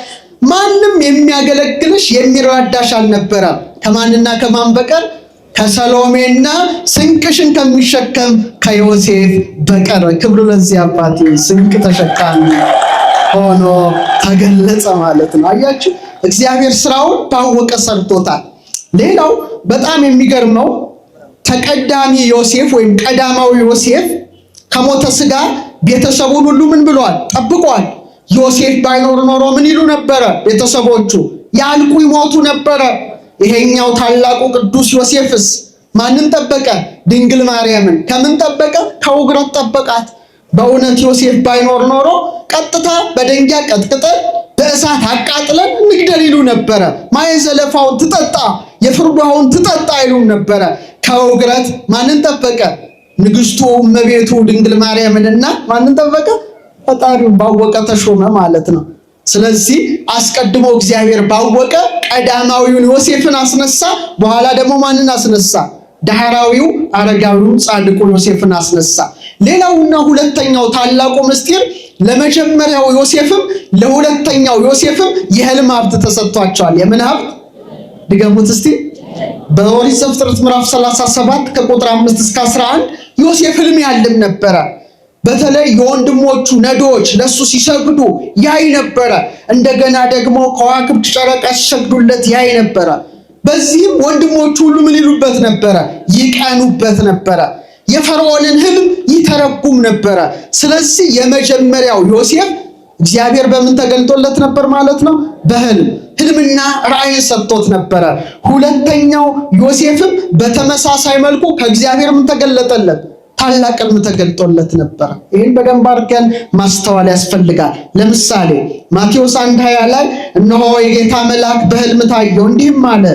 ማንም የሚያገለግልሽ የሚራዳሽ አልነበረም ከማንና ከማን በቀር ከሰሎሜና ስንቅሽን ከሚሸከም ከዮሴፍ በቀር። ክብሩ ለዚህ አባት፣ ስንቅ ተሸካሚ ሆኖ ተገለጸ ማለት ነው። አያችሁ፣ እግዚአብሔር ስራውን ባወቀ ሰርቶታል። ሌላው በጣም የሚገርመው ተቀዳሚ ዮሴፍ ወይም ቀዳማዊ ዮሴፍ ከሞተ ስጋ ቤተሰቡን ሁሉ ምን ብሏል? ጠብቋል። ዮሴፍ ባይኖር ኖሮ ምን ይሉ ነበረ? ቤተሰቦቹ ያልቁ ይሞቱ ነበረ። ይሄኛው ታላቁ ቅዱስ ዮሴፍስ ማንን ጠበቀ? ድንግል ማርያምን። ከምን ጠበቀ? ከውግረት ጠበቃት። በእውነት ዮሴፍ ባይኖር ኖሮ ቀጥታ በደንጊያ ቀጥቅጠን በእሳት አቃጥለን እንግደል ይሉ ነበረ። ማየ ዘለፋውን ትጠጣ የፍርዷውን ትጠጣ ይሉ ነበረ። ከውግረት ማንን ጠበቀ? ንግስቱ እመቤቱ ድንግል ማርያምንና ማንን ጠበቀ? ፈጣሪውን ባወቀ ተሾመ ማለት ነው። ስለዚህ አስቀድሞ እግዚአብሔር ባወቀ ቀዳማዊውን ዮሴፍን አስነሳ። በኋላ ደግሞ ማንን አስነሳ? ዳህራዊው አረጋዊው ጻድቁ ዮሴፍን አስነሳ። ሌላውና ሁለተኛው ታላቁ ምስጢር ለመጀመሪያው ዮሴፍም ለሁለተኛው ዮሴፍም የህልም ሀብት ተሰጥቷቸዋል። የምን ሀብት? ድገሙት እስቲ። በኦሪት ዘፍጥረት ምዕራፍ 37 ከቁጥር 5 እስከ 11 ዮሴፍ ህልም ያልም ነበረ። በተለይ የወንድሞቹ ነዶዎች ለሱ ሲሰግዱ ያይ ነበረ። እንደገና ደግሞ ከዋክብት፣ ጨረቃ ሲሰግዱለት ያይ ነበረ። በዚህም ወንድሞቹ ሁሉ ምን ይሉበት ነበረ? ይቀኑበት ነበረ። የፈርዖንን ህልም ይተረጉም ነበረ። ስለዚህ የመጀመሪያው ዮሴፍ እግዚአብሔር በምን ተገልጦለት ነበር ማለት ነው? በህልም፣ ህልምና ራእይን ሰጥቶት ነበረ። ሁለተኛው ዮሴፍም በተመሳሳይ መልኩ ከእግዚአብሔር ምን ተገለጠለት? ታላቅ ህልም ተገልጦለት ነበረ። ይህን በደንብ አድርገን ማስተዋል ያስፈልጋል። ለምሳሌ ማቴዎስ 1:20 ላይ እነሆ የጌታ መልአክ በህልም ታየው እንዲህም አለ፣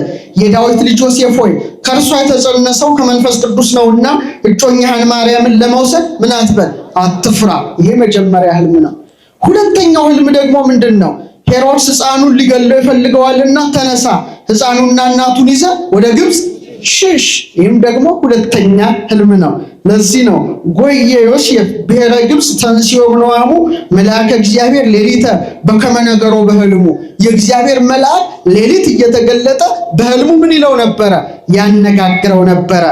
የዳዊት ልጅ ዮሴፍ ሆይ፣ ከእርሷ የተጸነሰው ከመንፈስ ቅዱስ ነውና እጮኛህን ማርያምን ለመውሰድ ምን አትበል፣ አትፍራ። ይሄ መጀመሪያ ህልም ነው። ሁለተኛው ህልም ደግሞ ምንድን ነው? ሄሮድስ ሕፃኑን ሊገለው ይፈልገዋልና ተነሳ፣ ሕፃኑና እናቱን ይዘህ ወደ ግብፅ ሽሽ። ይህም ደግሞ ሁለተኛ ህልም ነው። ለዚህ ነው ጎየ ዮሴፍ ብሔረ ግብፅ ተንሥኦ እምነዋሙ መልአከ እግዚአብሔር ሌሊተ በከመ ነገሮ በህልሙ። የእግዚአብሔር መልአክ ሌሊት እየተገለጠ በህልሙ ምን ይለው ነበረ? ያነጋግረው ነበረ።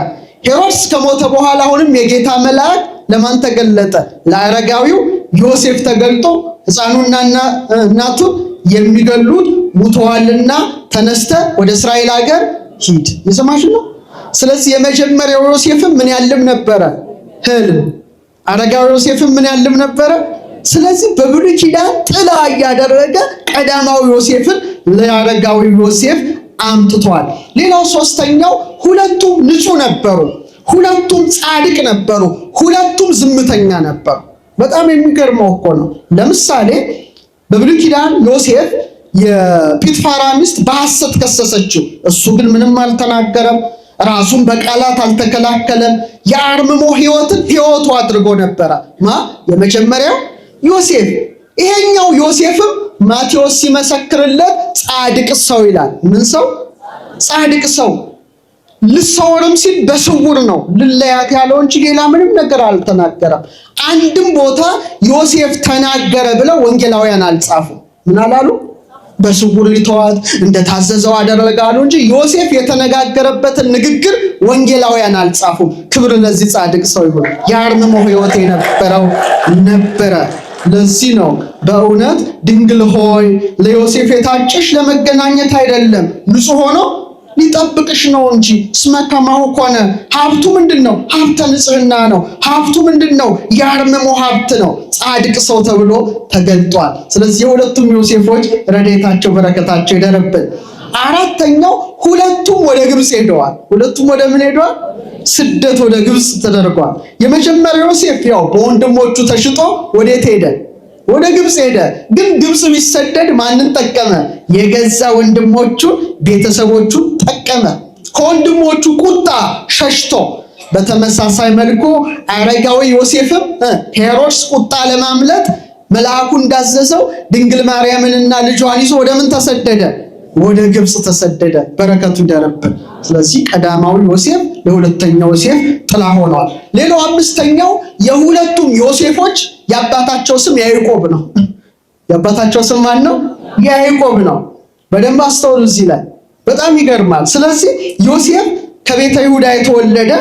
ሄሮድስ ከሞተ በኋላ አሁንም የጌታ መልአክ ለማን ተገለጠ? ለአረጋዊው ዮሴፍ ተገልጦ ሕፃኑና እናቱን የሚገሉት ሙተዋልና ተነስተ ወደ እስራኤል ሀገር ሂድ። የሰማሽ ነው። ስለዚህ የመጀመሪያው ዮሴፍም ምን ያልም ነበረ? ህልም። አረጋዊ ዮሴፍም ምን ያልም ነበረ? ስለዚህ በብሉይ ኪዳን ጥላ እያደረገ ቀዳማዊ ዮሴፍን ለአረጋዊ ዮሴፍ አምጥቷል። ሌላው ሶስተኛው ሁለቱም ንጹህ ነበሩ። ሁለቱም ጻድቅ ነበሩ። ሁለቱም ዝምተኛ ነበሩ። በጣም የሚገርመው እኮ ነው። ለምሳሌ በብሉይ ኪዳን ዮሴፍ የጲጥፋራ ሚስት በሐሰት ከሰሰችው። እሱ ግን ምንም አልተናገረም። ራሱን በቃላት አልተከላከለም። የአርምሞ ህይወትን ህይወቱ አድርጎ ነበረ። ማ የመጀመሪያው ዮሴፍ። ይሄኛው ዮሴፍም ማቴዎስ ሲመሰክርለት ጻድቅ ሰው ይላል። ምን ሰው? ጻድቅ ሰው። ልሰወርም ሲል በስውር ነው ልለያት ያለው እንጂ ሌላ ምንም ነገር አልተናገረም። አንድም ቦታ ዮሴፍ ተናገረ ብለው ወንጌላውያን አልጻፉም። ምን አላሉ? በስውር ሊተዋት እንደታዘዘው አደረጋሉ እንጂ ዮሴፍ የተነጋገረበትን ንግግር ወንጌላውያን አልጻፉም። ክብር ለዚህ ጻድቅ ሰው ይሁን። የአርምሞ ሕይወት የነበረው ነበረ። ለዚህ ነው በእውነት ድንግል ሆይ ለዮሴፍ የታጨሽ ለመገናኘት አይደለም፣ ንጹሕ ሆኖ ሊጠብቅሽ ነው እንጂ። እስመ ከማሁ ኮነ። ሀብቱ ምንድን ነው? ሀብተ ንጽሕና ነው። ሀብቱ ምንድን ነው? የአርምሞ ሀብት ነው። ጻድቅ ሰው ተብሎ ተገልጧል። ስለዚህ የሁለቱም ዮሴፎች ረድኤታቸው በረከታቸው ይደርብን። አራተኛው ሁለቱም ወደ ግብፅ ሄደዋል። ሁለቱም ወደ ምን ሄደዋል? ስደት ወደ ግብፅ ተደርጓል። የመጀመሪያው ዮሴፍ ያው በወንድሞቹ ተሽጦ ወዴት ሄደ? ወደ ግብፅ ሄደ። ግን ግብፅ ቢሰደድ ማንን ጠቀመ? የገዛ ወንድሞቹን ቤተሰቦቹን ጠቀመ። ከወንድሞቹ ቁጣ ሸሽቶ። በተመሳሳይ መልኩ አረጋዊ ዮሴፍም ሄሮድስ ቁጣ ለማምለጥ መልአኩ እንዳዘዘው ድንግል ማርያምንና ልጇን ይዞ ወደ ምን ተሰደደ? ወደ ግብፅ ተሰደደ። በረከቱ ይደርብን። ስለዚህ ቀዳማዊ ዮሴፍ ለሁለተኛው ዮሴፍ ጥላ ሆኗል። ሌላው አምስተኛው የሁለቱም ዮሴፎች የአባታቸው ስም ያዕቆብ ነው። የአባታቸው ስም ማን ነው? ያዕቆብ ነው። በደንብ አስተውሉ እዚህ ላይ፣ በጣም ይገርማል። ስለዚህ ዮሴፍ ከቤተ ይሁዳ የተወለደ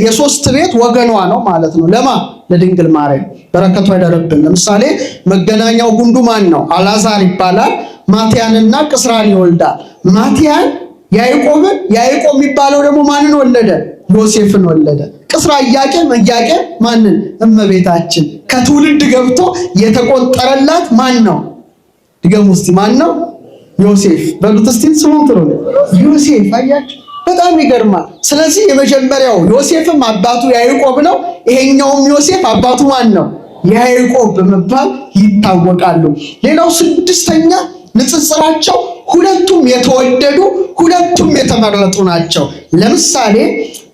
የሶስት ቤት ወገኗ ነው ማለት ነው። ለማ? ለድንግል ማርያም። በረከቱ አይደረብን። ለምሳሌ መገናኛው ጉንዱ ማን ነው? አላዛር ይባላል። ማቲያንና ቅስራን ይወልዳል። ማቲያን ያዕቆብን፣ ያዕቆብ የሚባለው ደግሞ ማንን ወለደ? ዮሴፍን ወለደ። ቅስራ ኢያቄም፣ ኢያቄም ማንን? እመቤታችን። ከትውልድ ገብቶ የተቆጠረላት ማን ነው? ድገሙ እስቲ፣ ማን ነው? ዮሴፍ በሉት እስቲ፣ ስሙን ጥሩ ነው። ዮሴፍ። አያችሁ፣ በጣም ይገርማል። ስለዚህ የመጀመሪያው ዮሴፍም አባቱ ያዕቆብ ነው። ይሄኛውም ዮሴፍ አባቱ ማን ነው? ያዕቆብ በመባል ይታወቃሉ። ሌላው ስድስተኛ ንጽጽራቸው ሁለቱም የተወደዱ፣ ሁለቱም የተመረጡ ናቸው። ለምሳሌ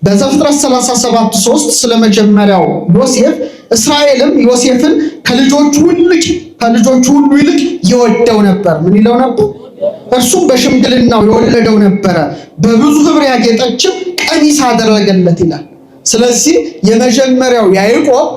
በዘፍጥረት 37:3 ስለመጀመሪያው ዮሴፍ እስራኤልም ዮሴፍን ከልጆቹ ሁሉ ከልጆቹ ሁሉ ይልቅ ይወደው ነበር። ምን ይለው ነበር? እርሱም በሽምግልናው የወለደው ነበረ። በብዙ ኅብር ያጌጠችም ቀሚስ አደረገለት ይላል። ስለዚህ የመጀመሪያው ያዕቆብ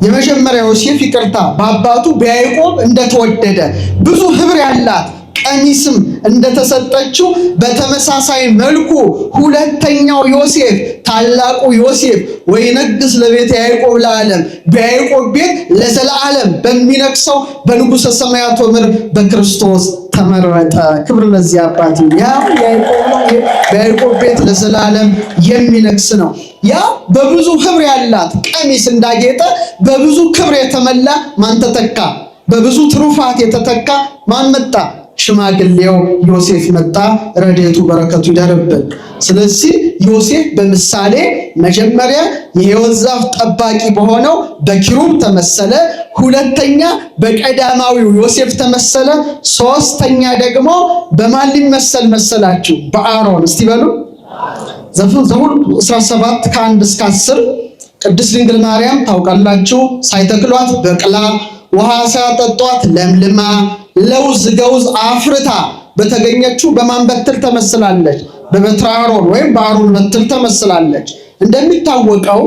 የመጀመሪያው ዮሴፍ ይቅርታ፣ በአባቱ በያዕቆብ እንደተወደደ ብዙ ኅብር ያላት ቀሚስም እንደተሰጠችው በተመሳሳይ መልኩ ሁለተኛው ዮሴፍ ታላቁ ዮሴፍ ወይነግስ ለቤተ ያዕቆብ ለዓለም በያዕቆብ ቤት ለዘላለም በሚነግሰው በንጉሠ ሰማያት ወምድር በክርስቶስ ተመረጠ። ክብር ለዚህ አባት። ያ ያዕቆብ ነው፣ በያዕቆብ ቤት ለዘላለም የሚነግስ ነው። ያ በብዙ ኅብር ያላት ቀሚስ እንዳጌጠ በብዙ ክብር የተመላ ማን ተተካ? በብዙ ትሩፋት የተተካ ማን መጣ? ሽማግሌው ዮሴፍ መጣ። ረድኤቱ በረከቱ ይደርብን። ስለዚህ ዮሴፍ በምሳሌ መጀመሪያ የሕይወት ዛፍ ጠባቂ በሆነው በኪሩብ ተመሰለ። ሁለተኛ በቀዳማዊው ዮሴፍ ተመሰለ። ሶስተኛ ደግሞ በማን ሊመሰል መሰላችሁ? በአሮን። እስቲ በሉ ዘኍልቍ 17 ከ1 እስከ 10። ቅድስት ድንግል ማርያም ታውቃላችሁ፣ ሳይተክሏት በቅላ፣ ውሃ ሳያጠጧት ለምልማ፣ ለውዝ ገውዝ አፍርታ በተገኘችው በማን በትር ተመስላለች? በበትረ አሮን ወይም በአሮን በትር ተመስላለች። እንደሚታወቀው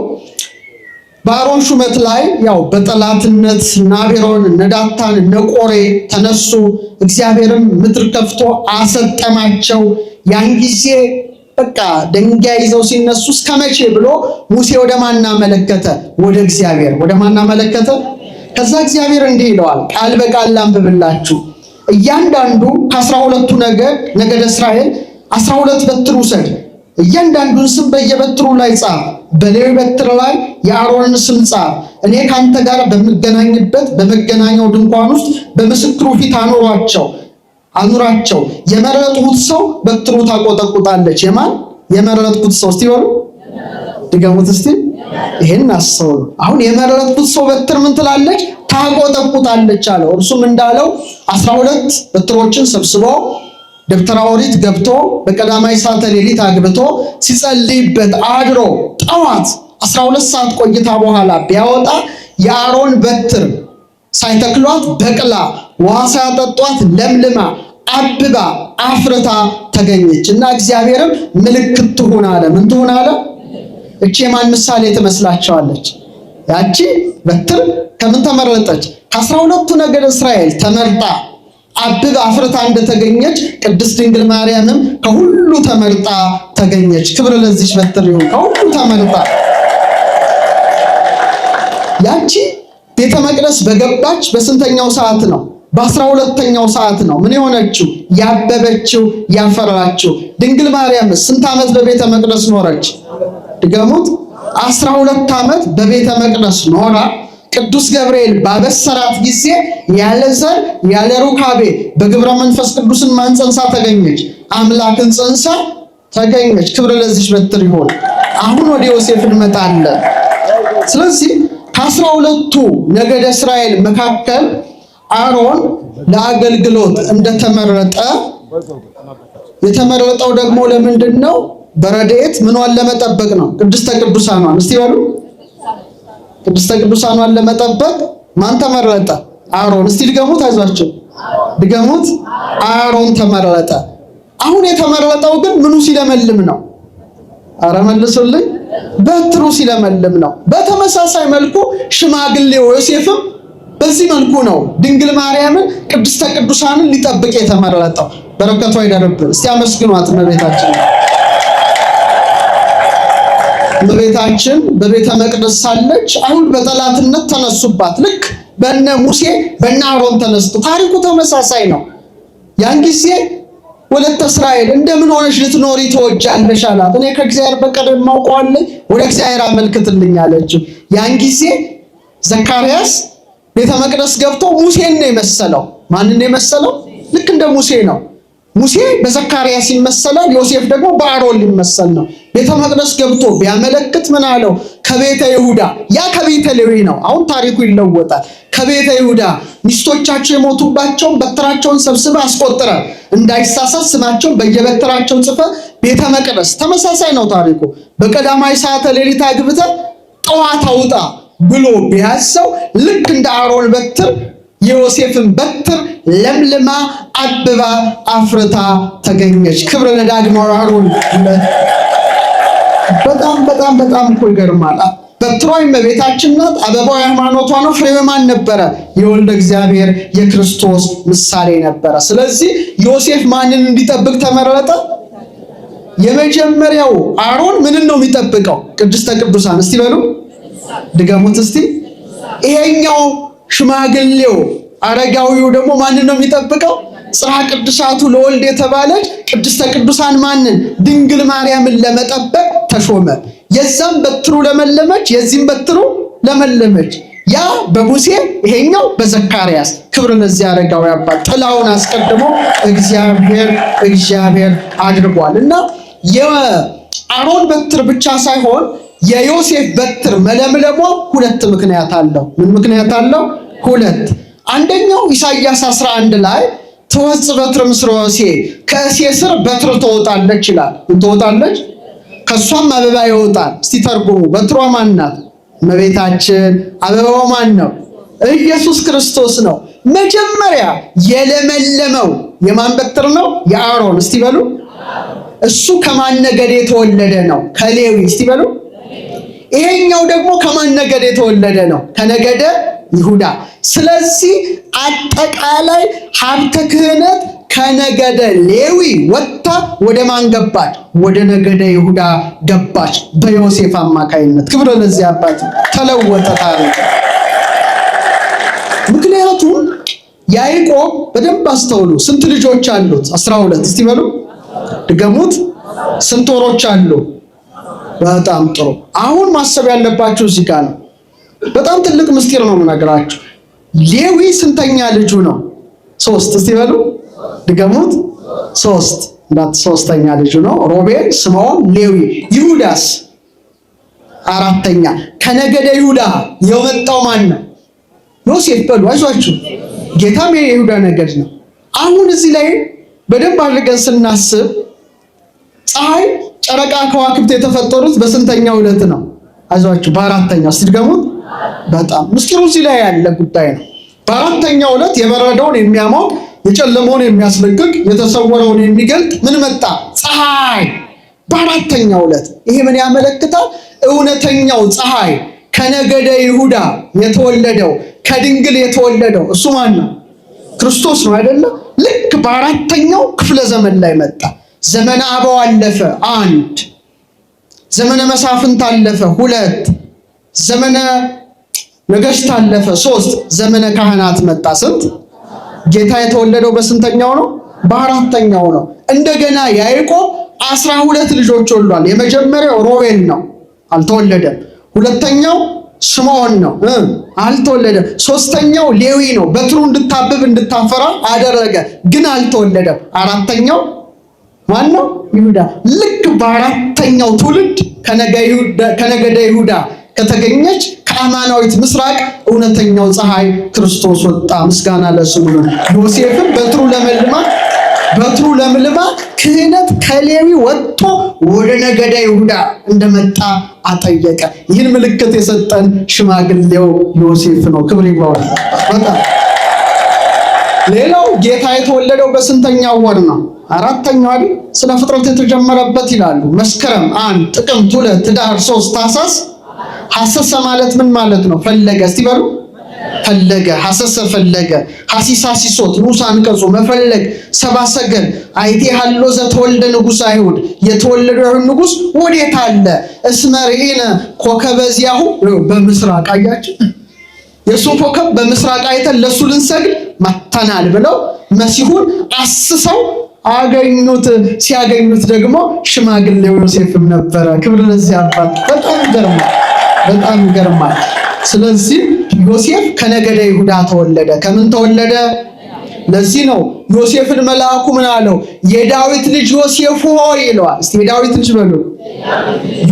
በአሮን ሹመት ላይ ያው በጠላትነት እነ አቤሮን፣ እነ ዳታን፣ እነ ቆሬ ተነሱ። እግዚአብሔርም ምድር ከፍቶ አሰጠማቸው። ያን ጊዜ በቃ ደንጊያ ይዘው ሲነሱ እስከ መቼ ብሎ ሙሴ ወደ ማን አመለከተ? ወደ እግዚአብሔር። ወደ ማን አመለከተ? ከዛ እግዚአብሔር እንዲህ ይለዋል፣ ቃል በቃል ላንብብላችሁ። እያንዳንዱ ከ12ቱ ነገደ እስራኤል 12 በትር ውሰድ፣ እያንዳንዱን ስም በየበትሩ ላይ ጻፍ። በሌዊ በትር ላይ የአሮንን ስም ጻፍ። እኔ ካንተ ጋር በምገናኝበት በመገናኛው ድንኳን ውስጥ በምስክሩ ፊት አኑሯቸው አኑራቸው። የመረጥኩት ሰው በትሩ ታቆጠቁጣለች። የማን የመረጥኩት ሰው? እስቲ በሉ ድገሙት እስቲ። ይሄን አስተውሉ። አሁን የመረጥኩት ሰው በትር ምን ትላለች? ታቆጠቁጣለች አለው። እርሱም እንዳለው 12 በትሮችን ሰብስቦ ደብተራ ኦሪት ገብቶ በቀዳማይ ሰዓተ ሌሊት አግብቶ ሲጸልይበት አድሮ ጠዋት 12 ሰዓት ቆይታ በኋላ ቢያወጣ የአሮን በትር ሳይተክሏት በቅላ፣ ውሃ ሳያጠጧት ለምልማ፣ አብባ፣ አፍርታ ተገኘች እና እግዚአብሔርም ምልክት ትሁን አለ። ምን ትሁን አለ? እቺ የማን ምሳሌ ትመስላቸዋለች? ያቺ በትር ከምን ተመረጠች? ከ12ቱ ነገድ እስራኤል ተመርጣ አብባ አፍርታ እንደተገኘች ቅድስት ድንግል ማርያምም ከሁሉ ተመርጣ ተገኘች። ክብር ለዚች በትር ይሁን። ከሁሉ ተመርጣ ያቺ ቤተ መቅደስ በገባች በስንተኛው ሰዓት ነው? በ12ኛው ሰዓት ነው። ምን የሆነችው? ያበበችው፣ ያፈራችው። ድንግል ማርያም ስንት ዓመት በቤተ መቅደስ ኖረች? ድገሙት። 12 ዓመት በቤተ መቅደስ ኖራ ቅዱስ ገብርኤል ባበሰራት ጊዜ ያለ ዘር ያለ ሩካቤ በግብረ መንፈስ ቅዱስን ማን ጸንሳ ተገኘች? አምላክን ጸንሳ ተገኘች። ክብር ለዚች በትር ይሁን። አሁን ወደ ዮሴፍ እንመጣለን። ስለዚህ ከ12ቱ ነገደ እስራኤል መካከል አሮን ለአገልግሎት እንደተመረጠ፣ የተመረጠው ደግሞ ለምንድን ነው? በረድኤት ምኗን ለመጠበቅ ነው? ቅድስተ ቅዱሳኗን። እስቲ በሉ፣ ቅድስተ ቅዱሳኗን ለመጠበቅ ማን ተመረጠ? አሮን። እስቲ ድገሙት፣ አይዟችሁ ድገሙት። አሮን ተመረጠ። አሁን የተመረጠው ግን ምኑ ሲለመልም ነው? አረ መልሱልኝ። በትሩ ሲለመልም ነው። በተመሳሳይ መልኩ ሽማግሌው ዮሴፍም በዚህ መልኩ ነው ድንግል ማርያምን ቅድስተ ቅዱሳንን ሊጠብቅ የተመረጠው። በረከቷ ይደርብን። እስቲ አመስግኗት እመቤታችን። እመቤታችን በቤተ መቅደስ ሳለች አይሁድ በጠላትነት ተነሱባት። ልክ በነ ሙሴ በነ አሮን ተነስቶ ታሪኩ ተመሳሳይ ነው። ያን ጊዜ ወለተ እስራኤል እንደምን ሆነሽ ልትኖሪ ትወጃለሽ አላት። እኔ ከእግዚአብሔር በቀር የማውቀው አለኝ? ወደ እግዚአብሔር አመልክትልኝ አለችው። ያን ጊዜ ዘካርያስ ቤተ መቅደስ ገብቶ ሙሴን ነው የመሰለው። ማንን ነው የመሰለው? ልክ እንደ ሙሴ ነው። ሙሴ በዘካርያስ ይመሰላል፣ ዮሴፍ ደግሞ በአሮን ሊመሰል ነው። ቤተ መቅደስ ገብቶ ቢያመለክት ምን አለው? ከቤተ ይሁዳ፣ ያ ከቤተ ሌዊ ነው። አሁን ታሪኩ ይለወጣል። ከቤተ ይሁዳ ሚስቶቻቸው የሞቱባቸውን በትራቸውን ሰብስበ አስቆጥረ፣ እንዳይሳሳት ስማቸውን በየበትራቸው ጽፈ ቤተ መቅደስ፣ ተመሳሳይ ነው ታሪኩ። በቀዳማዊ ሰዓተ ሌሊት አግብተ ጠዋት አውጣ ብሎ ቢያዘው ልክ እንደ አሮን በትር የዮሴፍን በትር ለምልማ አብባ አፍርታ ተገኘች። ክብር ለዳግማዊ አሮን። በጣም በጣም በጣም እኮ ይገርማል። በትሯ እመቤታችን ናት። አበባው ሃይማኖቷ ነው። ፍሬው ማን ነበረ? የወልደ እግዚአብሔር የክርስቶስ ምሳሌ ነበረ። ስለዚህ ዮሴፍ ማንን እንዲጠብቅ ተመረጠ? የመጀመሪያው አሮን ምንን ነው የሚጠብቀው? ቅድስተ ቅዱሳን። እስቲ በሉ ድገሙት እስቲ። ይሄኛው ሽማግሌው አረጋዊው ደግሞ ማንን ነው የሚጠብቀው? ጽርሐ ቅዱሳቱ ለወልድ የተባለች ቅድስተ ቅዱሳን ማንን? ድንግል ማርያምን ለመጠበቅ ተሾመ። የዛም በትሩ ለመለመች፣ የዚህም በትሩ ለመለመች። ያ በሙሴ ይሄኛው በዘካርያስ። ክብር ለዚህ አረጋዊ አባት። ጥላውን አስቀድሞ እግዚአብሔር እግዚአብሔር አድርጓል። እና የአሮን በትር ብቻ ሳይሆን የዮሴፍ በትር መለምለሟ ሁለት ምክንያት አለው። ምን ምክንያት አለው? ሁለት። አንደኛው ኢሳይያስ 11 ላይ ትወጽእ በትር እምስረ እሴይ፣ ከእሴይ ስር በትር ትወጣለች ይላል። ምን ትወጣለች? ከሷም አበባ ይወጣል። እስቲ ተርጉሙ። በትሯ ማን ናት? እመቤታችን። አበባው ማን ነው? ኢየሱስ ክርስቶስ ነው። መጀመሪያ የለመለመው የማን በትር ነው? የአሮን። እስቲ በሉ። እሱ ከማን ነገድ የተወለደ ነው? ከሌዊ። እስቲ በሉ። ይሄኛው ደግሞ ከማን ነገድ የተወለደ ነው? ከነገደ ይሁዳ። ስለዚህ አጠቃላይ ሀብተ ክህነት ከነገደ ሌዊ ወጥታ ወደ ማን ገባች? ወደ ነገደ ይሁዳ ገባች፣ በዮሴፍ አማካይነት። ክብር ለዚህ አባት። ተለወጠ ታሪክ። ምክንያቱም ያዕቆብ በደንብ አስተውሉ። ስንት ልጆች አሉት? 12። እስቲ በሉ ድገሙት። ስንት ወሮች አሉ? በጣም ጥሩ። አሁን ማሰብ ያለባችሁ እዚህ ጋር ነው። በጣም ትልቅ ምስጢር ነው የምነግራችሁ። ሌዊ ስንተኛ ልጁ ነው? ሶስት። እስቲ በሉ ድገሙት። ሶስት። ሶስተኛ ልጁ ነው። ሮቤል፣ ስምዖን፣ ሌዊ። ይሁዳስ አራተኛ። ከነገደ ይሁዳ የመጣው ማን ነው? ዮሴፍ። በሉ አይዟችሁ፣ ጌታም የይሁዳ ነገድ ነው። አሁን እዚህ ላይ በደንብ አድርገን ስናስብ ፀሐይ፣ ጨረቃ፣ ከዋክብት የተፈጠሩት በስንተኛው ዕለት ነው? አይዟችሁ፣ በአራተኛው። እስቲ ድገሙት። በጣም ምስጢሩ እዚህ ላይ ያለ ጉዳይ ነው። በአራተኛው ዕለት የበረደውን የሚያሞቅ፣ የጨለመውን የሚያስለቅቅ፣ የተሰወረውን የሚገልጥ ምን መጣ? ፀሐይ። በአራተኛው ዕለት። ይሄ ምን ያመለክታል? እውነተኛው ፀሐይ ከነገደ ይሁዳ የተወለደው፣ ከድንግል የተወለደው እሱ ማን ነው? ክርስቶስ ነው አይደለ? ልክ በአራተኛው ክፍለ ዘመን ላይ መጣ። ዘመነ አበው አለፈ አንድ፣ ዘመነ መሳፍንት አለፈ ሁለት፣ ዘመነ ነገሥት አለፈ ሶስት፣ ዘመነ ካህናት መጣ ስንት? ጌታ የተወለደው በስንተኛው ነው? በአራተኛው ነው። እንደገና ያዕቆብ 12 ልጆች ወልዷል። የመጀመሪያው ሮቤል ነው፣ አልተወለደም። ሁለተኛው ስምዖን ነው፣ አልተወለደም። ሶስተኛው ሌዊ ነው፣ በትሩ እንድታብብ እንድታፈራ አደረገ፣ ግን አልተወለደም። አራተኛው ማን ነው? ይሁዳ። ልክ በአራተኛው ትውልድ ከነገደ ይሁዳ ከተገኘች ከአማናዊት ምስራቅ እውነተኛው ፀሐይ ክርስቶስ ወጣ። ምስጋና ለስሙ ይሁን። ዮሴፍም በትሩ ለምልማ ክህነት ከሌዊ ወጥቶ ወደ ነገደ ይሁዳ እንደመጣ አጠየቀ። ይህን ምልክት የሰጠን ሽማግሌው ዮሴፍ ነው። ክብር ይግባው። በጣም ሌላው ጌታ የተወለደው በስንተኛው ወር ነው? አራተኛው አይደል? ስለ ፍጥረት የተጀመረበት ይላሉ። መስከረም 1፣ ጥቅምት 2፣ ህዳር 3፣ ታኅሳስ። ሐሰሰ ማለት ምን ማለት ነው? ፈለገ። እስቲ በሉ ፈለገ። ሐሰሰ ፈለገ። ሐሲስ ሐሲሶት ንዑስ አንቀጹ መፈለግ። ሰብአ ሰገል አይቴ ሀሎ ዘተወልደ ንጉሠ አይሁድ፣ የተወለደው አይሁድ ንጉሥ ወዴት አለ? እስመ ርኢነ ኮከበ ዚአሁ በምስራቅ። አያችሁ፣ የእሱን ኮከብ በምስራቅ አይተን ለእሱ ልንሰግድ መጥተናል ብለው መሲሁን አስሰው አገኙት። ሲያገኙት ደግሞ ሽማግሌው ዮሴፍም ነበረ። ክብር ለዚህ አባት። በጣም ይገርማል። በጣም ይገርማል። ስለዚህ ዮሴፍ ከነገደ ይሁዳ ተወለደ። ከምን ተወለደ? ለዚህ ነው ዮሴፍን መልአኩ ምን አለው? የዳዊት ልጅ ዮሴፍ ሆይ ይለዋል። እስቲ የዳዊት ልጅ በሉ።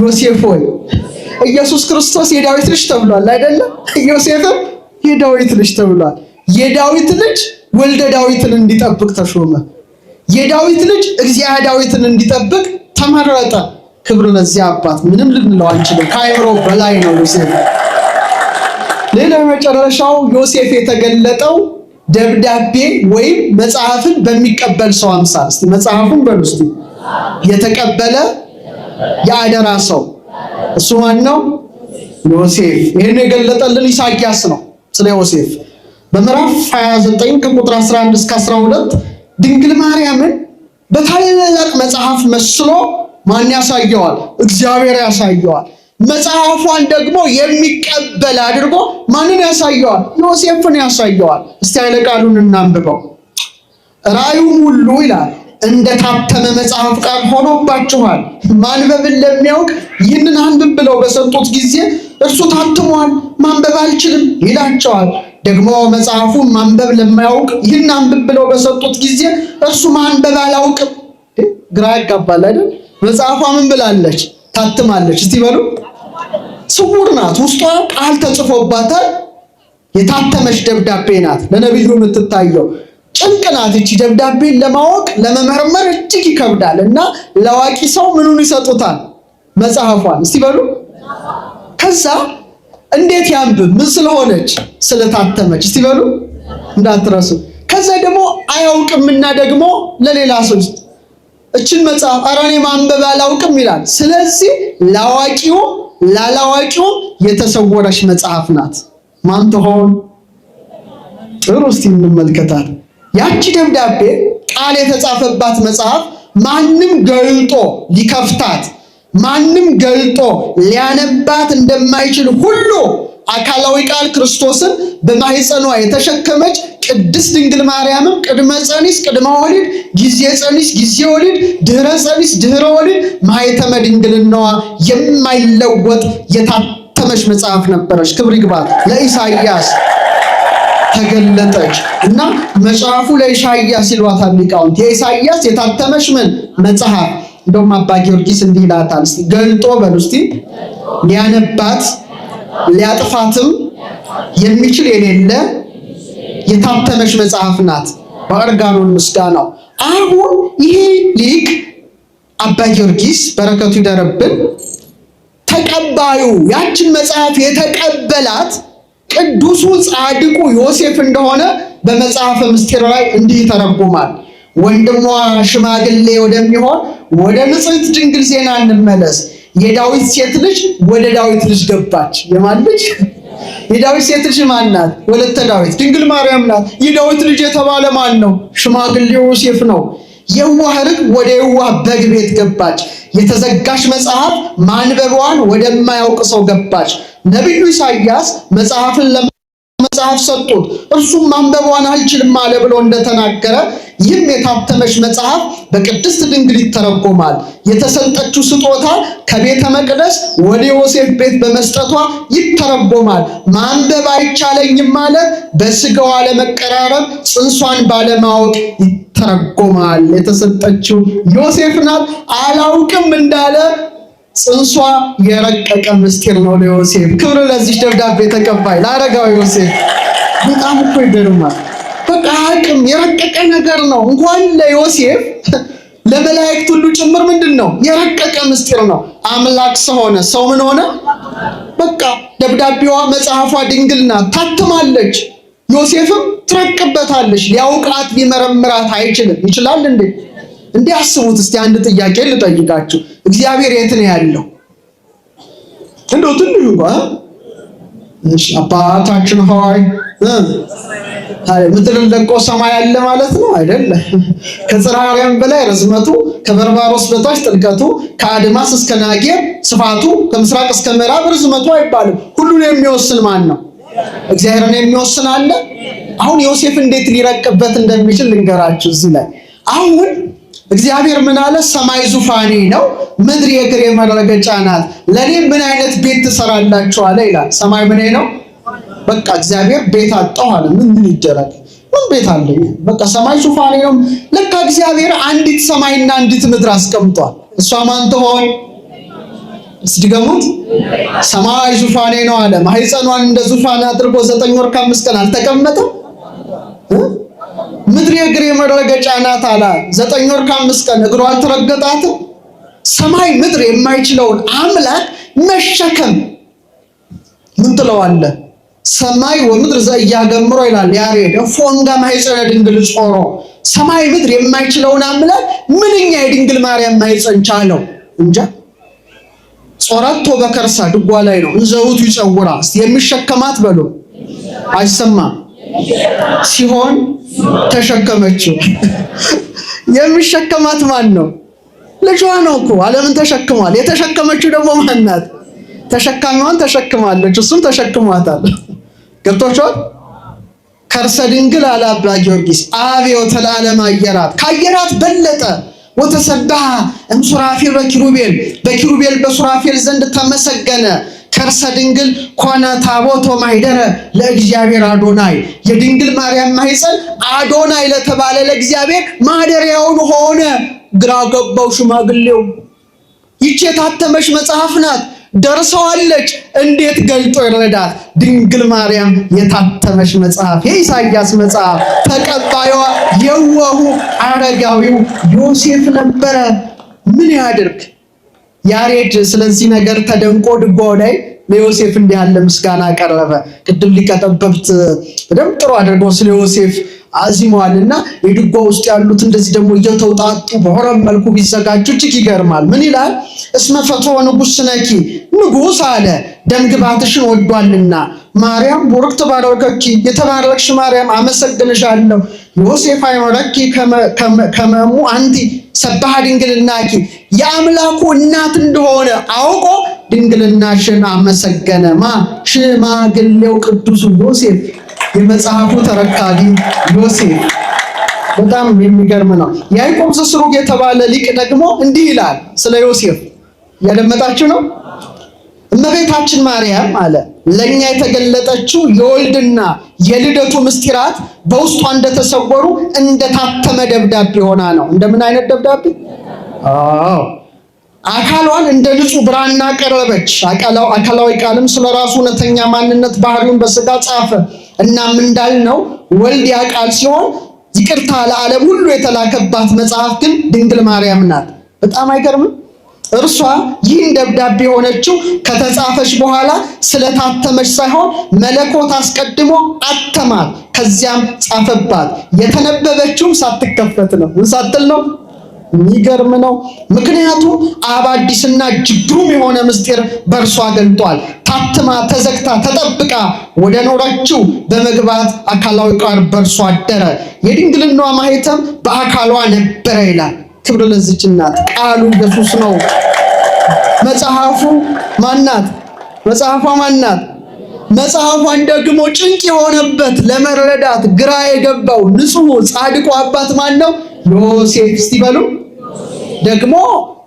ዮሴፍ ሆይ። ኢየሱስ ክርስቶስ የዳዊት ልጅ ተብሏል አይደለም? ዮሴፍም የዳዊት ልጅ ተብሏል። የዳዊት ልጅ ወልደ ዳዊትን እንዲጠብቅ ተሾመ። የዳዊት ልጅ እግዚአ ዳዊትን እንዲጠብቅ ተመረጠ። ክብር ለዚያ አባት። ምንም ልንለው አንችልም። ከአእምሮ በላይ ነው ዮሴፍ። ሌላው የመጨረሻው ዮሴፍ የተገለጠው ደብዳቤ ወይም መጽሐፍን በሚቀበል ሰው አምሳል። እስቲ መጽሐፉን በሉ እስቲ። የተቀበለ የአደራ ሰው እሱ ማን ነው? ዮሴፍ። ይህን የገለጠልን ኢሳይያስ ነው ስለ ዮሴፍ በምዕራፍ 29 ከቁጥር 11 እስከ 12 ድንግል ማርያምን በታላላቅ መጽሐፍ መስሎ ማን ያሳየዋል? እግዚአብሔር ያሳየዋል። መጽሐፏን ደግሞ የሚቀበል አድርጎ ማንን ያሳየዋል? ዮሴፍን ያሳየዋል። እስቲ ኃይለ ቃሉን እናንብበው። ራእዩም ሁሉ ይላል እንደታተመ መጽሐፍ ቃል ሆኖባችኋል። ማንበብን ለሚያውቅ ይህንን አንብብ ብለው በሰጡት ጊዜ እርሱ ታትሟል፣ ማንበብ አልችልም ይላቸዋል። ደግሞ መጽሐፉን ማንበብ ለማያውቅ ይህን አንብብ ብለው በሰጡት ጊዜ እርሱ ማንበብ አላውቅም። ግራ ያጋባል አይደል? መጽሐፏ ምን ብላለች? ታትማለች። እስቲ በሉ። ስውር ናት፣ ውስጧ ቃል ተጽፎባታል። የታተመች ደብዳቤ ናት ለነቢዩ የምትታየው። ጭንቅ ናት እቺ ደብዳቤን ለማወቅ ለመመርመር እጅግ ይከብዳል። እና ለአዋቂ ሰው ምኑን ይሰጡታል? መጽሐፏን። እስቲ በሉ። ከዛ እንዴት ያንብብ? ምን ስለሆነች? ስለታተመች። እስቲ በሉ እንዳትረሱ። ከዛ ደግሞ አያውቅምና ደግሞ ለሌላ ሰው እችን መጽሐፍ ኧረ እኔ ማንበብ አላውቅም ይላል። ስለዚህ ላዋቂውም ላላዋቂውም የተሰወረች መጽሐፍ ናት። ማን ትሆን? ጥሩ፣ እስቲ እንመልከታት። ያቺ ደብዳቤ ቃል የተጻፈባት መጽሐፍ ማንም ገልጦ ሊከፍታት ማንም ገልጦ ሊያነባት እንደማይችል ሁሉ አካላዊ ቃል ክርስቶስን በማህፀኗ የተሸከመች ቅድስት ድንግል ማርያምም ቅድመ ጸኒስ ቅድመ ወሊድ፣ ጊዜ ጸኒስ ጊዜ ወሊድ፣ ድህረ ጸኒስ ድህረ ወሊድ ማኅተመ ድንግልናዋ የማይለወጥ የታተመች መጽሐፍ ነበረች። ክብር ይግባት ለኢሳይያስ ተገለጠች እና መጽሐፉ ለኢሳይያስ ይሏታል ሊቃውንት። የኢሳይያስ የታተመች ምን መጽሐፍ። እንደውም አባ ጊዮርጊስ እንዲህ ይላታል። እስቲ ገልጦ በሉ እስቲ ሊያነባት ሊያጥፋትም የሚችል የሌለ የታተመች መጽሐፍ ናት። በኦርጋኖን ምስጋናው። አሁን ይሄ ሊቅ አባ ጊዮርጊስ በረከቱ ይደረብን፣ ተቀባዩ ያችን መጽሐፍ የተቀበላት ቅዱሱ ጻድቁ ዮሴፍ እንደሆነ በመጽሐፈ ምስጢር ላይ እንዲህ ይተረጉማል። ወንድሟ ሽማግሌ ወደሚሆን ወደ ንጽሕት ድንግል ዜና እንመለስ። የዳዊት ሴት ልጅ ወደ ዳዊት ልጅ ገባች። የማን ልጅ? የዳዊት ሴት ልጅ ማን ናት? ወለተ ዳዊት ድንግል ማርያም ናት። የዳዊት ልጅ የተባለ ማን ነው? ሽማግሌው ዮሴፍ ነው። የዋህ ርግብ ወደ የዋህ በግ ቤት ገባች። የተዘጋች መጽሐፍ ማንበቧን ወደማያውቅ ሰው ገባች። ነቢዩ ኢሳይያስ መጽሐፍን ለመጽሐፍ ሰጡት፣ እርሱም ማንበቧን አልችልም አለ ብሎ እንደተናገረ ይህም የታተመች መጽሐፍ በቅድስት ድንግል ይተረጎማል። የተሰጠችው ስጦታ ከቤተ መቅደስ ወደ ዮሴፍ ቤት በመስጠቷ ይተረጎማል። ማንበብ አይቻለኝም ማለት በስጋዋ ለመቀራረብ ጽንሷን ባለማወቅ ይተረጎማል። የተሰጠችው ዮሴፍ ናት። አላውቅም እንዳለ ጽንሷ የረቀቀ ምስጢር ነው ለዮሴፍ። ክብር ለዚህ ደብዳቤ ተቀባይ ለአረጋዊ ዮሴፍ። በጣም እኮ ይገርማል። በቃ አቅም የረቀቀ ነገር ነው። እንኳን ለዮሴፍ ለመላእክት ሁሉ ጭምር ምንድን ነው የረቀቀ ምስጢር ነው። አምላክ ሰው ሆነ። ሰው ምን ሆነ? በቃ ደብዳቤዋ መጽሐፏ ድንግል ናት፣ ታትማለች። ዮሴፍም ትረቅበታለች። ሊያውቃት ሊመረምራት አይችልም። ይችላል እንዴ? እንዲህ አስቡት እስቲ። አንድ ጥያቄ ልጠይቃችሁ። እግዚአብሔር የት ነው ያለው? እንደው ትንሹ እሺ፣ አባታችን ሆይ ምድርን ለቆ ሰማይ አለ ማለት ነው አይደለ? ከጽርሐ አርያም በላይ ርዝመቱ፣ ከበርባሮስ በታች ጥልቀቱ፣ ከአድማስ እስከ ናጌብ ስፋቱ፣ ከምስራቅ እስከ ምዕራብ ርዝመቱ አይባልም። ሁሉን የሚወስን ማን ነው? እግዚአብሔርን የሚወስን አለ? አሁን ዮሴፍ እንዴት ሊረቅበት እንደሚችል ልንገራችሁ እዚህ ላይ። አሁን እግዚአብሔር ምን አለ? ሰማይ ዙፋኔ ነው፣ ምድር የእግሬ መረገጫ ናት። ለእኔ ምን አይነት ቤት ትሰራላችሁ አለ ይላል። ሰማይ ምን ነው? በቃ እግዚአብሔር ቤት አጣሁ አለ። ምን ምን ይደረግ? ምን ቤት አለኝ? በቃ ሰማይ ዙፋኔ ነው። ለካ እግዚአብሔር አንዲት ሰማይና አንዲት ምድር አስቀምጧል። እሷ ማን ትሆን? እስቲ ድገሙት። ሰማይ ዙፋኔ ነው አለ። ማህፀኗን እንደ ዙፋን አድርጎ 9 ወር ከ5 ቀን አልተቀመጠም። ምድር የእግሬ መረገጫ ናት አለ። 9 ወር ከ5 ቀን እግሯ አልተረገጣትም። ሰማይ ምድር የማይችለውን አምላክ መሸከም ምን ትለዋለህ? ሰማይ ወምድር ዘኢያገምሮ ይላል ያሬድ። እፎንጋ ማኅፀነ ድንግል ጾሮ፣ ሰማይ ምድር የማይችለውን አምላክ ምንኛ የድንግል ማርያም ማኅፀን ቻለው? እንጃ። ጾረቶ በከርሳ ድጓ ላይ ነው። እንዘውቱ ይጸውራ። እስቲ የሚሸከማት በሉ፣ አይሰማም ሲሆን ተሸከመችው። የሚሸከማት ማን ነው? ልጇ ነው እኮ፣ ዓለምን ተሸክሟል። የተሸከመችው ደግሞ ማን ናት? ተሸካሚዋን ተሸክማለች፣ እሱም ተሸክሟታል። ገብቷቸዋል። ከርሰ ድንግል አለ አባ ጊዮርጊስ አብዮተ ለዓለም አየራት፣ ከአየራት በለጠ። ወተሰብሐ እምሱራፌል በኪሩቤል፣ በኪሩቤል በሱራፌል ዘንድ ተመሰገነ። ከርሰ ድንግል ኮነ ታቦቶ ማኅደረ ለእግዚአብሔር አዶናይ፣ የድንግል ማርያም ማኅፀን አዶናይ ለተባለ ለእግዚአብሔር ማደሪያውን ሆነ። ግራ ገባው ሽማግሌው። ይቺ የታተመች መጽሐፍ ናት፣ ደርሰዋለች። እንዴት ገልጦ ይረዳት? ድንግል ማርያም የታተመች መጽሐፍ፣ የኢሳይያስ መጽሐፍ፣ ተቀባዩዋ የዋሁ አረጋዊው ዮሴፍ ነበረ። ምን ያድርግ? ያሬድ ስለዚህ ነገር ተደንቆ ድጓው ላይ ለዮሴፍ እንዲህ ያለ ምስጋና ቀረበ። ቅድም ሊቀ ጠበብት በደንብ ጥሩ አድርገው ስለ ዮሴፍ አዚመዋልና የድጓ ውስጥ ያሉት እንደዚህ ደግሞ እየተውጣጡ በሆረም መልኩ ቢዘጋጁ እጅግ ይገርማል። ምን ይላል? እስመ ፈትሖ ንጉሥ ስነኪ፣ ንጉሥ አለ ደምግባትሽን ወዷልና። ማርያም ቡርክት ባረከኪ፣ የተባረክሽ ማርያም አመሰግንሻለሁ። ዮሴፍ አይመረኪ ከመሙ አንቲ ሰባሃ ድንግልናኪ፣ የአምላኩ እናት እንደሆነ አውቆ ድንግልናሽን አመሰገነ። ማ? ሽማግሌው ቅዱሱ ዮሴፍ፣ የመጽሐፉ ተረካቢ ዮሴፍ። በጣም የሚገርም ነው። ያዕቆብ ዘስሩግ የተባለ ሊቅ ደግሞ እንዲህ ይላል ስለ ዮሴፍ። እያደመጣችሁ ነው። እመቤታችን ማርያም አለ ለኛ የተገለጠችው የወልድና የልደቱ ምስጢራት በውስጧ እንደተሰወሩ እንደታተመ ደብዳቤ ሆና ነው። እንደምን አይነት ደብዳቤ? አዎ፣ አካሏን እንደ ንጹሕ ብራና ቀረበች። አካላዊ ቃልም ስለ ራሱ እውነተኛ ማንነት ባህሪውን በስጋ ጻፈ። እናም እንዳልነው ወልድ ያ ቃል ሲሆን ይቅርታ ለዓለም ሁሉ የተላከባት መጽሐፍ ግን ድንግል ማርያም ናት። በጣም አይገርምም? እርሷ ይህን ደብዳቤ የሆነችው ከተጻፈች በኋላ ስለታተመች ሳይሆን መለኮት አስቀድሞ አተማት፣ ከዚያም ጻፈባት። የተነበበችውም ሳትከፈት ነው። ምን ሳትል ነው? የሚገርም ነው። ምክንያቱም አብ አዲስና እጅግ ግሩም የሆነ ምስጢር በእርሷ ገልጧል። ታትማ ተዘግታ ተጠብቃ ወደ ኖረችው በመግባት አካላዊ ቃል በእርሷ አደረ። የድንግልናዋ ማኅተም በአካሏ ነበረ ይላል። ክብር ለዚች እናት። ቃሉ ኢየሱስ ነው። መጽሐፉ ማናት? መጽሐፏ ማናት? መጽሐፏን ደግሞ ጭንቅ የሆነበት ለመረዳት ግራ የገባው ንጹሕ ጻድቁ አባት ማን ነው? ዮሴፍ። እስቲ በሉ። ደግሞ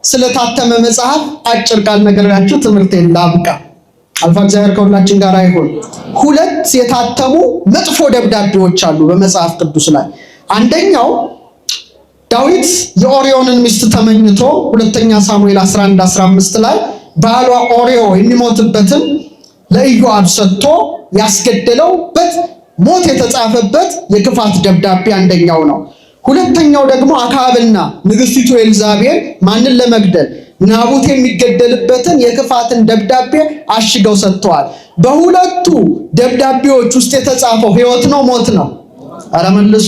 ስለታተመ መጽሐፍ አጭር ቃል ነገራችሁ ትምህርቴን ላብቃ። አልፋ እግዚአብሔር ከሁላችን ጋር ይሁን። ሁለት የታተሙ መጥፎ ደብዳቤዎች አሉ በመጽሐፍ ቅዱስ ላይ። አንደኛው ዳዊት የኦሪዮንን ሚስት ተመኝቶ ሁለተኛ ሳሙኤል 11:15 ላይ ባሏ ኦሪዮ የሚሞትበትን ለኢዮአብ ሰጥቶ ያስገደለውበት ሞት የተጻፈበት የክፋት ደብዳቤ አንደኛው ነው። ሁለተኛው ደግሞ አክዓብና ንግስቲቱ ኤልዛቤል ማንን ለመግደል? ናቡት የሚገደልበትን የክፋትን ደብዳቤ አሽገው ሰጥተዋል። በሁለቱ ደብዳቤዎች ውስጥ የተጻፈው ሕይወት ነው ሞት ነው? ኧረ መልሱ።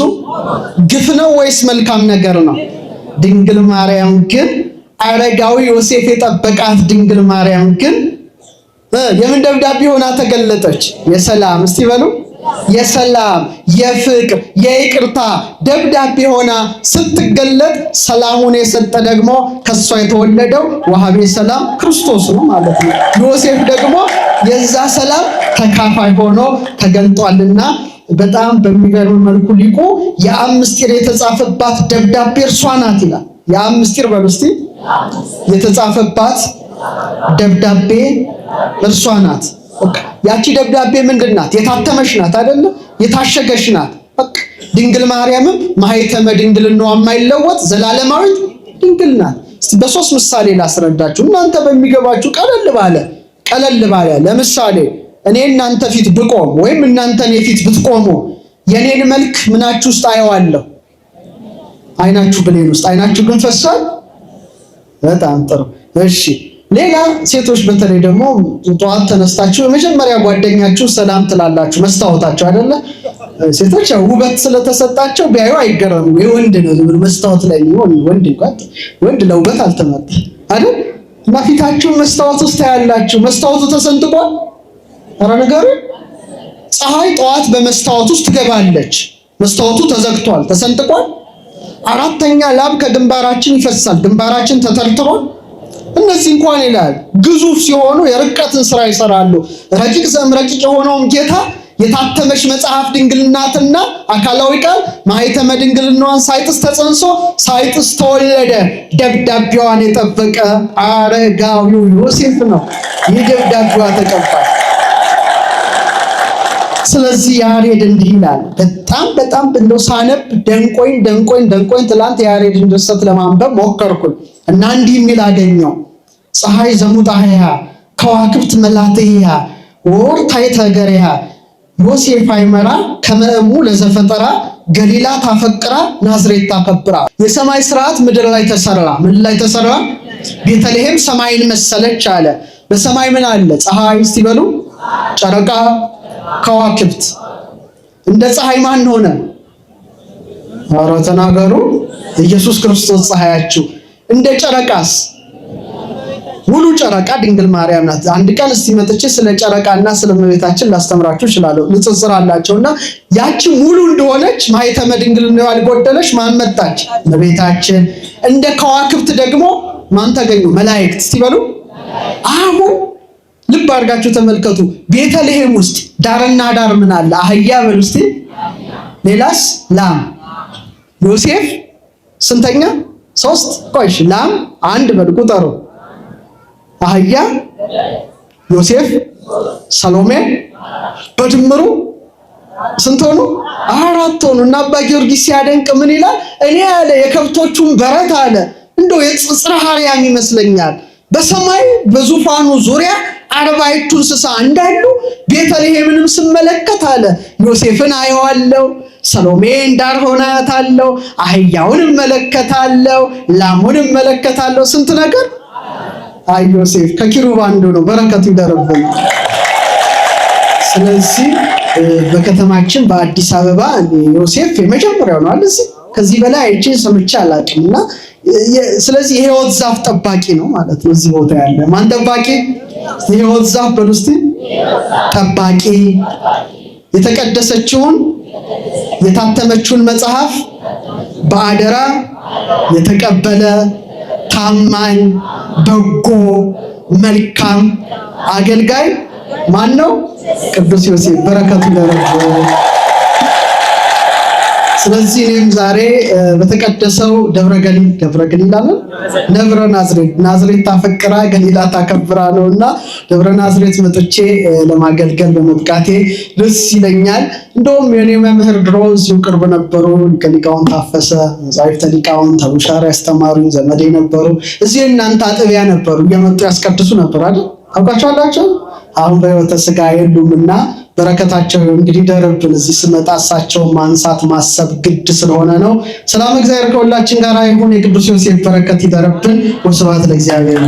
ግፍ ነው ወይስ መልካም ነገር ነው? ድንግል ማርያም ግን፣ አረጋዊ ዮሴፍ የጠበቃት ድንግል ማርያም ግን የምን ደብዳቤ ሆና ተገለጠች? የሰላም፣ እስቲ በሉ፣ የሰላም፣ የፍቅር፣ የይቅርታ ደብዳቤ ሆና ስትገለጥ ሰላሙን የሰጠ ደግሞ ከሷ የተወለደው ወሃቤ ሰላም ክርስቶስ ነው ማለት ነው። ዮሴፍ ደግሞ የዛ ሰላም ተካፋይ ሆኖ ተገልጧልና በጣም በሚገርም መልኩ ሊቁ የአብ ምስጢር የተጻፈባት ደብዳቤ እርሷ ናት ይላል። የአብ ምስጢር በሉ እስቲ፣ የተጻፈባት ደብዳቤ እርሷ ናት። ያቺ ደብዳቤ ምንድን ናት? የታተመች ናት አይደለ? የታሸገች ናት። በቃ ድንግል ማርያምም ማኅተመ ድንግልናዋ የማይለወጥ ዘላለማዊት ድንግል ናት። እስቲ በሶስት ምሳሌ ላስረዳችሁ እናንተ በሚገባችሁ ቀለል ባለ ቀለል ባለ። ለምሳሌ እኔ እናንተ ፊት ብቆም ወይም እናንተ እኔ ፊት ብትቆሙ የኔን መልክ ምናችሁ ውስጥ አየዋለሁ? አይናችሁ ብሌን ውስጥ። አይናችሁ ግን ፈሷል። በጣም ጥሩ። እሺ፣ ሌላ ሴቶች በተለይ ደግሞ ጠዋት ተነስታችሁ የመጀመሪያ ጓደኛችሁ ሰላም ትላላችሁ። መስታወታችሁ አይደለ? ሴቶች ያው ውበት ስለተሰጣቸው ቢያዩ አይገረሙ። የወንድ ነው ዝም ብሎ መስታወት ላይ የሚሆን ወንድ እንኳን ወንድ ለውበት አልተመጣ አይደል? እና ፊታችሁን መስታወት ውስጥ ታያላችሁ። መስታወቱ ተሰንጥቋል። ኧረ ነገሩ ፀሐይ ጠዋት በመስታወት ውስጥ ትገባለች። መስታወቱ ተዘግቷል፣ ተሰንጥቋል። አራተኛ ላብ ከግንባራችን ይፈሳል። ግንባራችን ተተርትሯል። እነዚህ እንኳን ይላል ግዙፍ ሲሆኑ የርቀትን ስራ ይሰራሉ። ረቂቅ ዘም ረቂቅ የሆነውም ጌታ የታተመች መጽሐፍ ድንግልናትና አካላዊ ቃል ማኅተመ ድንግልናዋን ሳይጥስ ተጸንሶ ሳይጥስ ተወለደ። ደብዳቤዋን የጠበቀ አረጋዊው ዮሴፍ ነው። ይህ ደብዳቤዋ ተቀባይ። ስለዚህ ያሬድ እንዲህ ይላል። በጣም በጣም እንደው ሳነብ ደንቆኝ ደንቆኝ ደንቆኝ ትላንት የያሬድን ድርሰት ለማንበብ ሞከርኩኝ እና እንዲህ የሚል አገኘው። ፀሐይ ዘሙጣህያ ከዋክብት መላትያ ወር ታይተ ገሪያ ዮሴፍ አይመራ ከመእሙ ለዘፈጠራ ገሊላ ታፈቅራ ናዝሬት ታከብራ። የሰማይ ስርዓት ምድር ላይ ተሰራ። ምን ላይ ተሰራ? ቤተልሔም ሰማይን መሰለች አለ። በሰማይ ምን አለ? ፀሐይ እስቲ በሉ፣ ጨረቃ፣ ከዋክብት። እንደ ፀሐይ ማን ሆነ? ኧረ ተናገሩ። ኢየሱስ ክርስቶስ ፀሐያችሁ። እንደ ጨረቃስ? ሙሉ ጨረቃ ድንግል ማርያም ናት። አንድ ቀን እስቲ መጥቼ ስለ ጨረቃና ስለ እመቤታችን ላስተምራችሁ እችላለሁ። ንጽጽር አላቸውና ያቺ ሙሉ እንደሆነች ማኅተመ ድንግልና ያልጎደለች ማን መጣች? እመቤታችን። እንደ ከዋክብት ደግሞ ማን ተገኙ? መላእክት። እስቲ በሉ። አሁን ልብ አድርጋችሁ ተመልከቱ። ቤተልሔም ውስጥ ዳርና ዳር ምን አለ? አህያ በሉ እስቲ። ሌላስ? ላም። ዮሴፍ ስንተኛ? ሶስት። ቆይሽ ላም አንድ በሉ ቁጠሩ። አህያ፣ ዮሴፍ፣ ሰሎሜ በድምሩ ስንት ሆኑ? አራት ሆኑ። እና አባ ጊዮርጊስ ሲያደንቅ ምን ይላል? እኔ አለ የከብቶቹን በረት አለ እንደው የጽርሐ አርያም ይመስለኛል። በሰማይ በዙፋኑ ዙሪያ አርባዕቱ እንስሳ እንዳሉ ቤተልሔምንም ስመለከት አለ ዮሴፍን አየዋለሁ፣ ሰሎሜን ዳር ሆና አያታለሁ፣ አህያውን እመለከታለሁ፣ ላሙን እመለከታለሁ። ስንት ነገር። አይ ዮሴፍ ከኪሩብ አንዱ ነው። በረከቱ ይደርብን። ስለዚህ በከተማችን በአዲስ አበባ ዮሴፍ የመጀመሪያው ነው አይደል? ከዚህ በላይ አይቼ ሰምቼ አላውቅም። እና ስለዚህ የህይወት ዛፍ ጠባቂ ነው ማለት ነው። እዚህ ቦታ ያለ ማን ጠባቂ? የህይወት ዛፍ በሉ እስቲ። ጠባቂ የተቀደሰችውን የታተመችውን መጽሐፍ በአደራ የተቀበለ ታማኝ በጎ መልካም አገልጋይ ማን ነው? ቅዱስ ዮሴፍ በረከቱ ይደረብ። ስለዚህ እኔም ዛሬ በተቀደሰው ደብረ ገሊል ደብረ ገሊል አለ ደብረ ናዝሬት፣ ናዝሬት ታፈቅራ ገሊላ ታከብራ ነውና ደብረ ናዝሬት መጥቼ ለማገልገል በመብቃቴ ደስ ይለኛል። እንደውም የኔ መምህር ድሮ እዚሁ ቅርብ ነበሩ። ሊቀ ሊቃውንት ታፈሰ መጻሕፍተ ሊቃውንት አቡሻር ያስተማሩኝ ዘመዴ ነበሩ። እዚህ እናንተ አጥቢያ ነበሩ፣ እየመጡ ያስቀድሱ ነበር አይደል? ታውቃቸዋላችሁ። አሁን በሕይወተ ሥጋ የሉምና በረከታቸው እንግዲህ ደርብን። እዚህ ስመጣ እሳቸውን ማንሳት ማሰብ ግድ ስለሆነ ነው። ሰላም እግዚአብሔር ከሁላችን ጋር ይሁን። የቅዱስ ዮሴፍ በረከት ይደርብን። ወስብሐት ለእግዚአብሔር።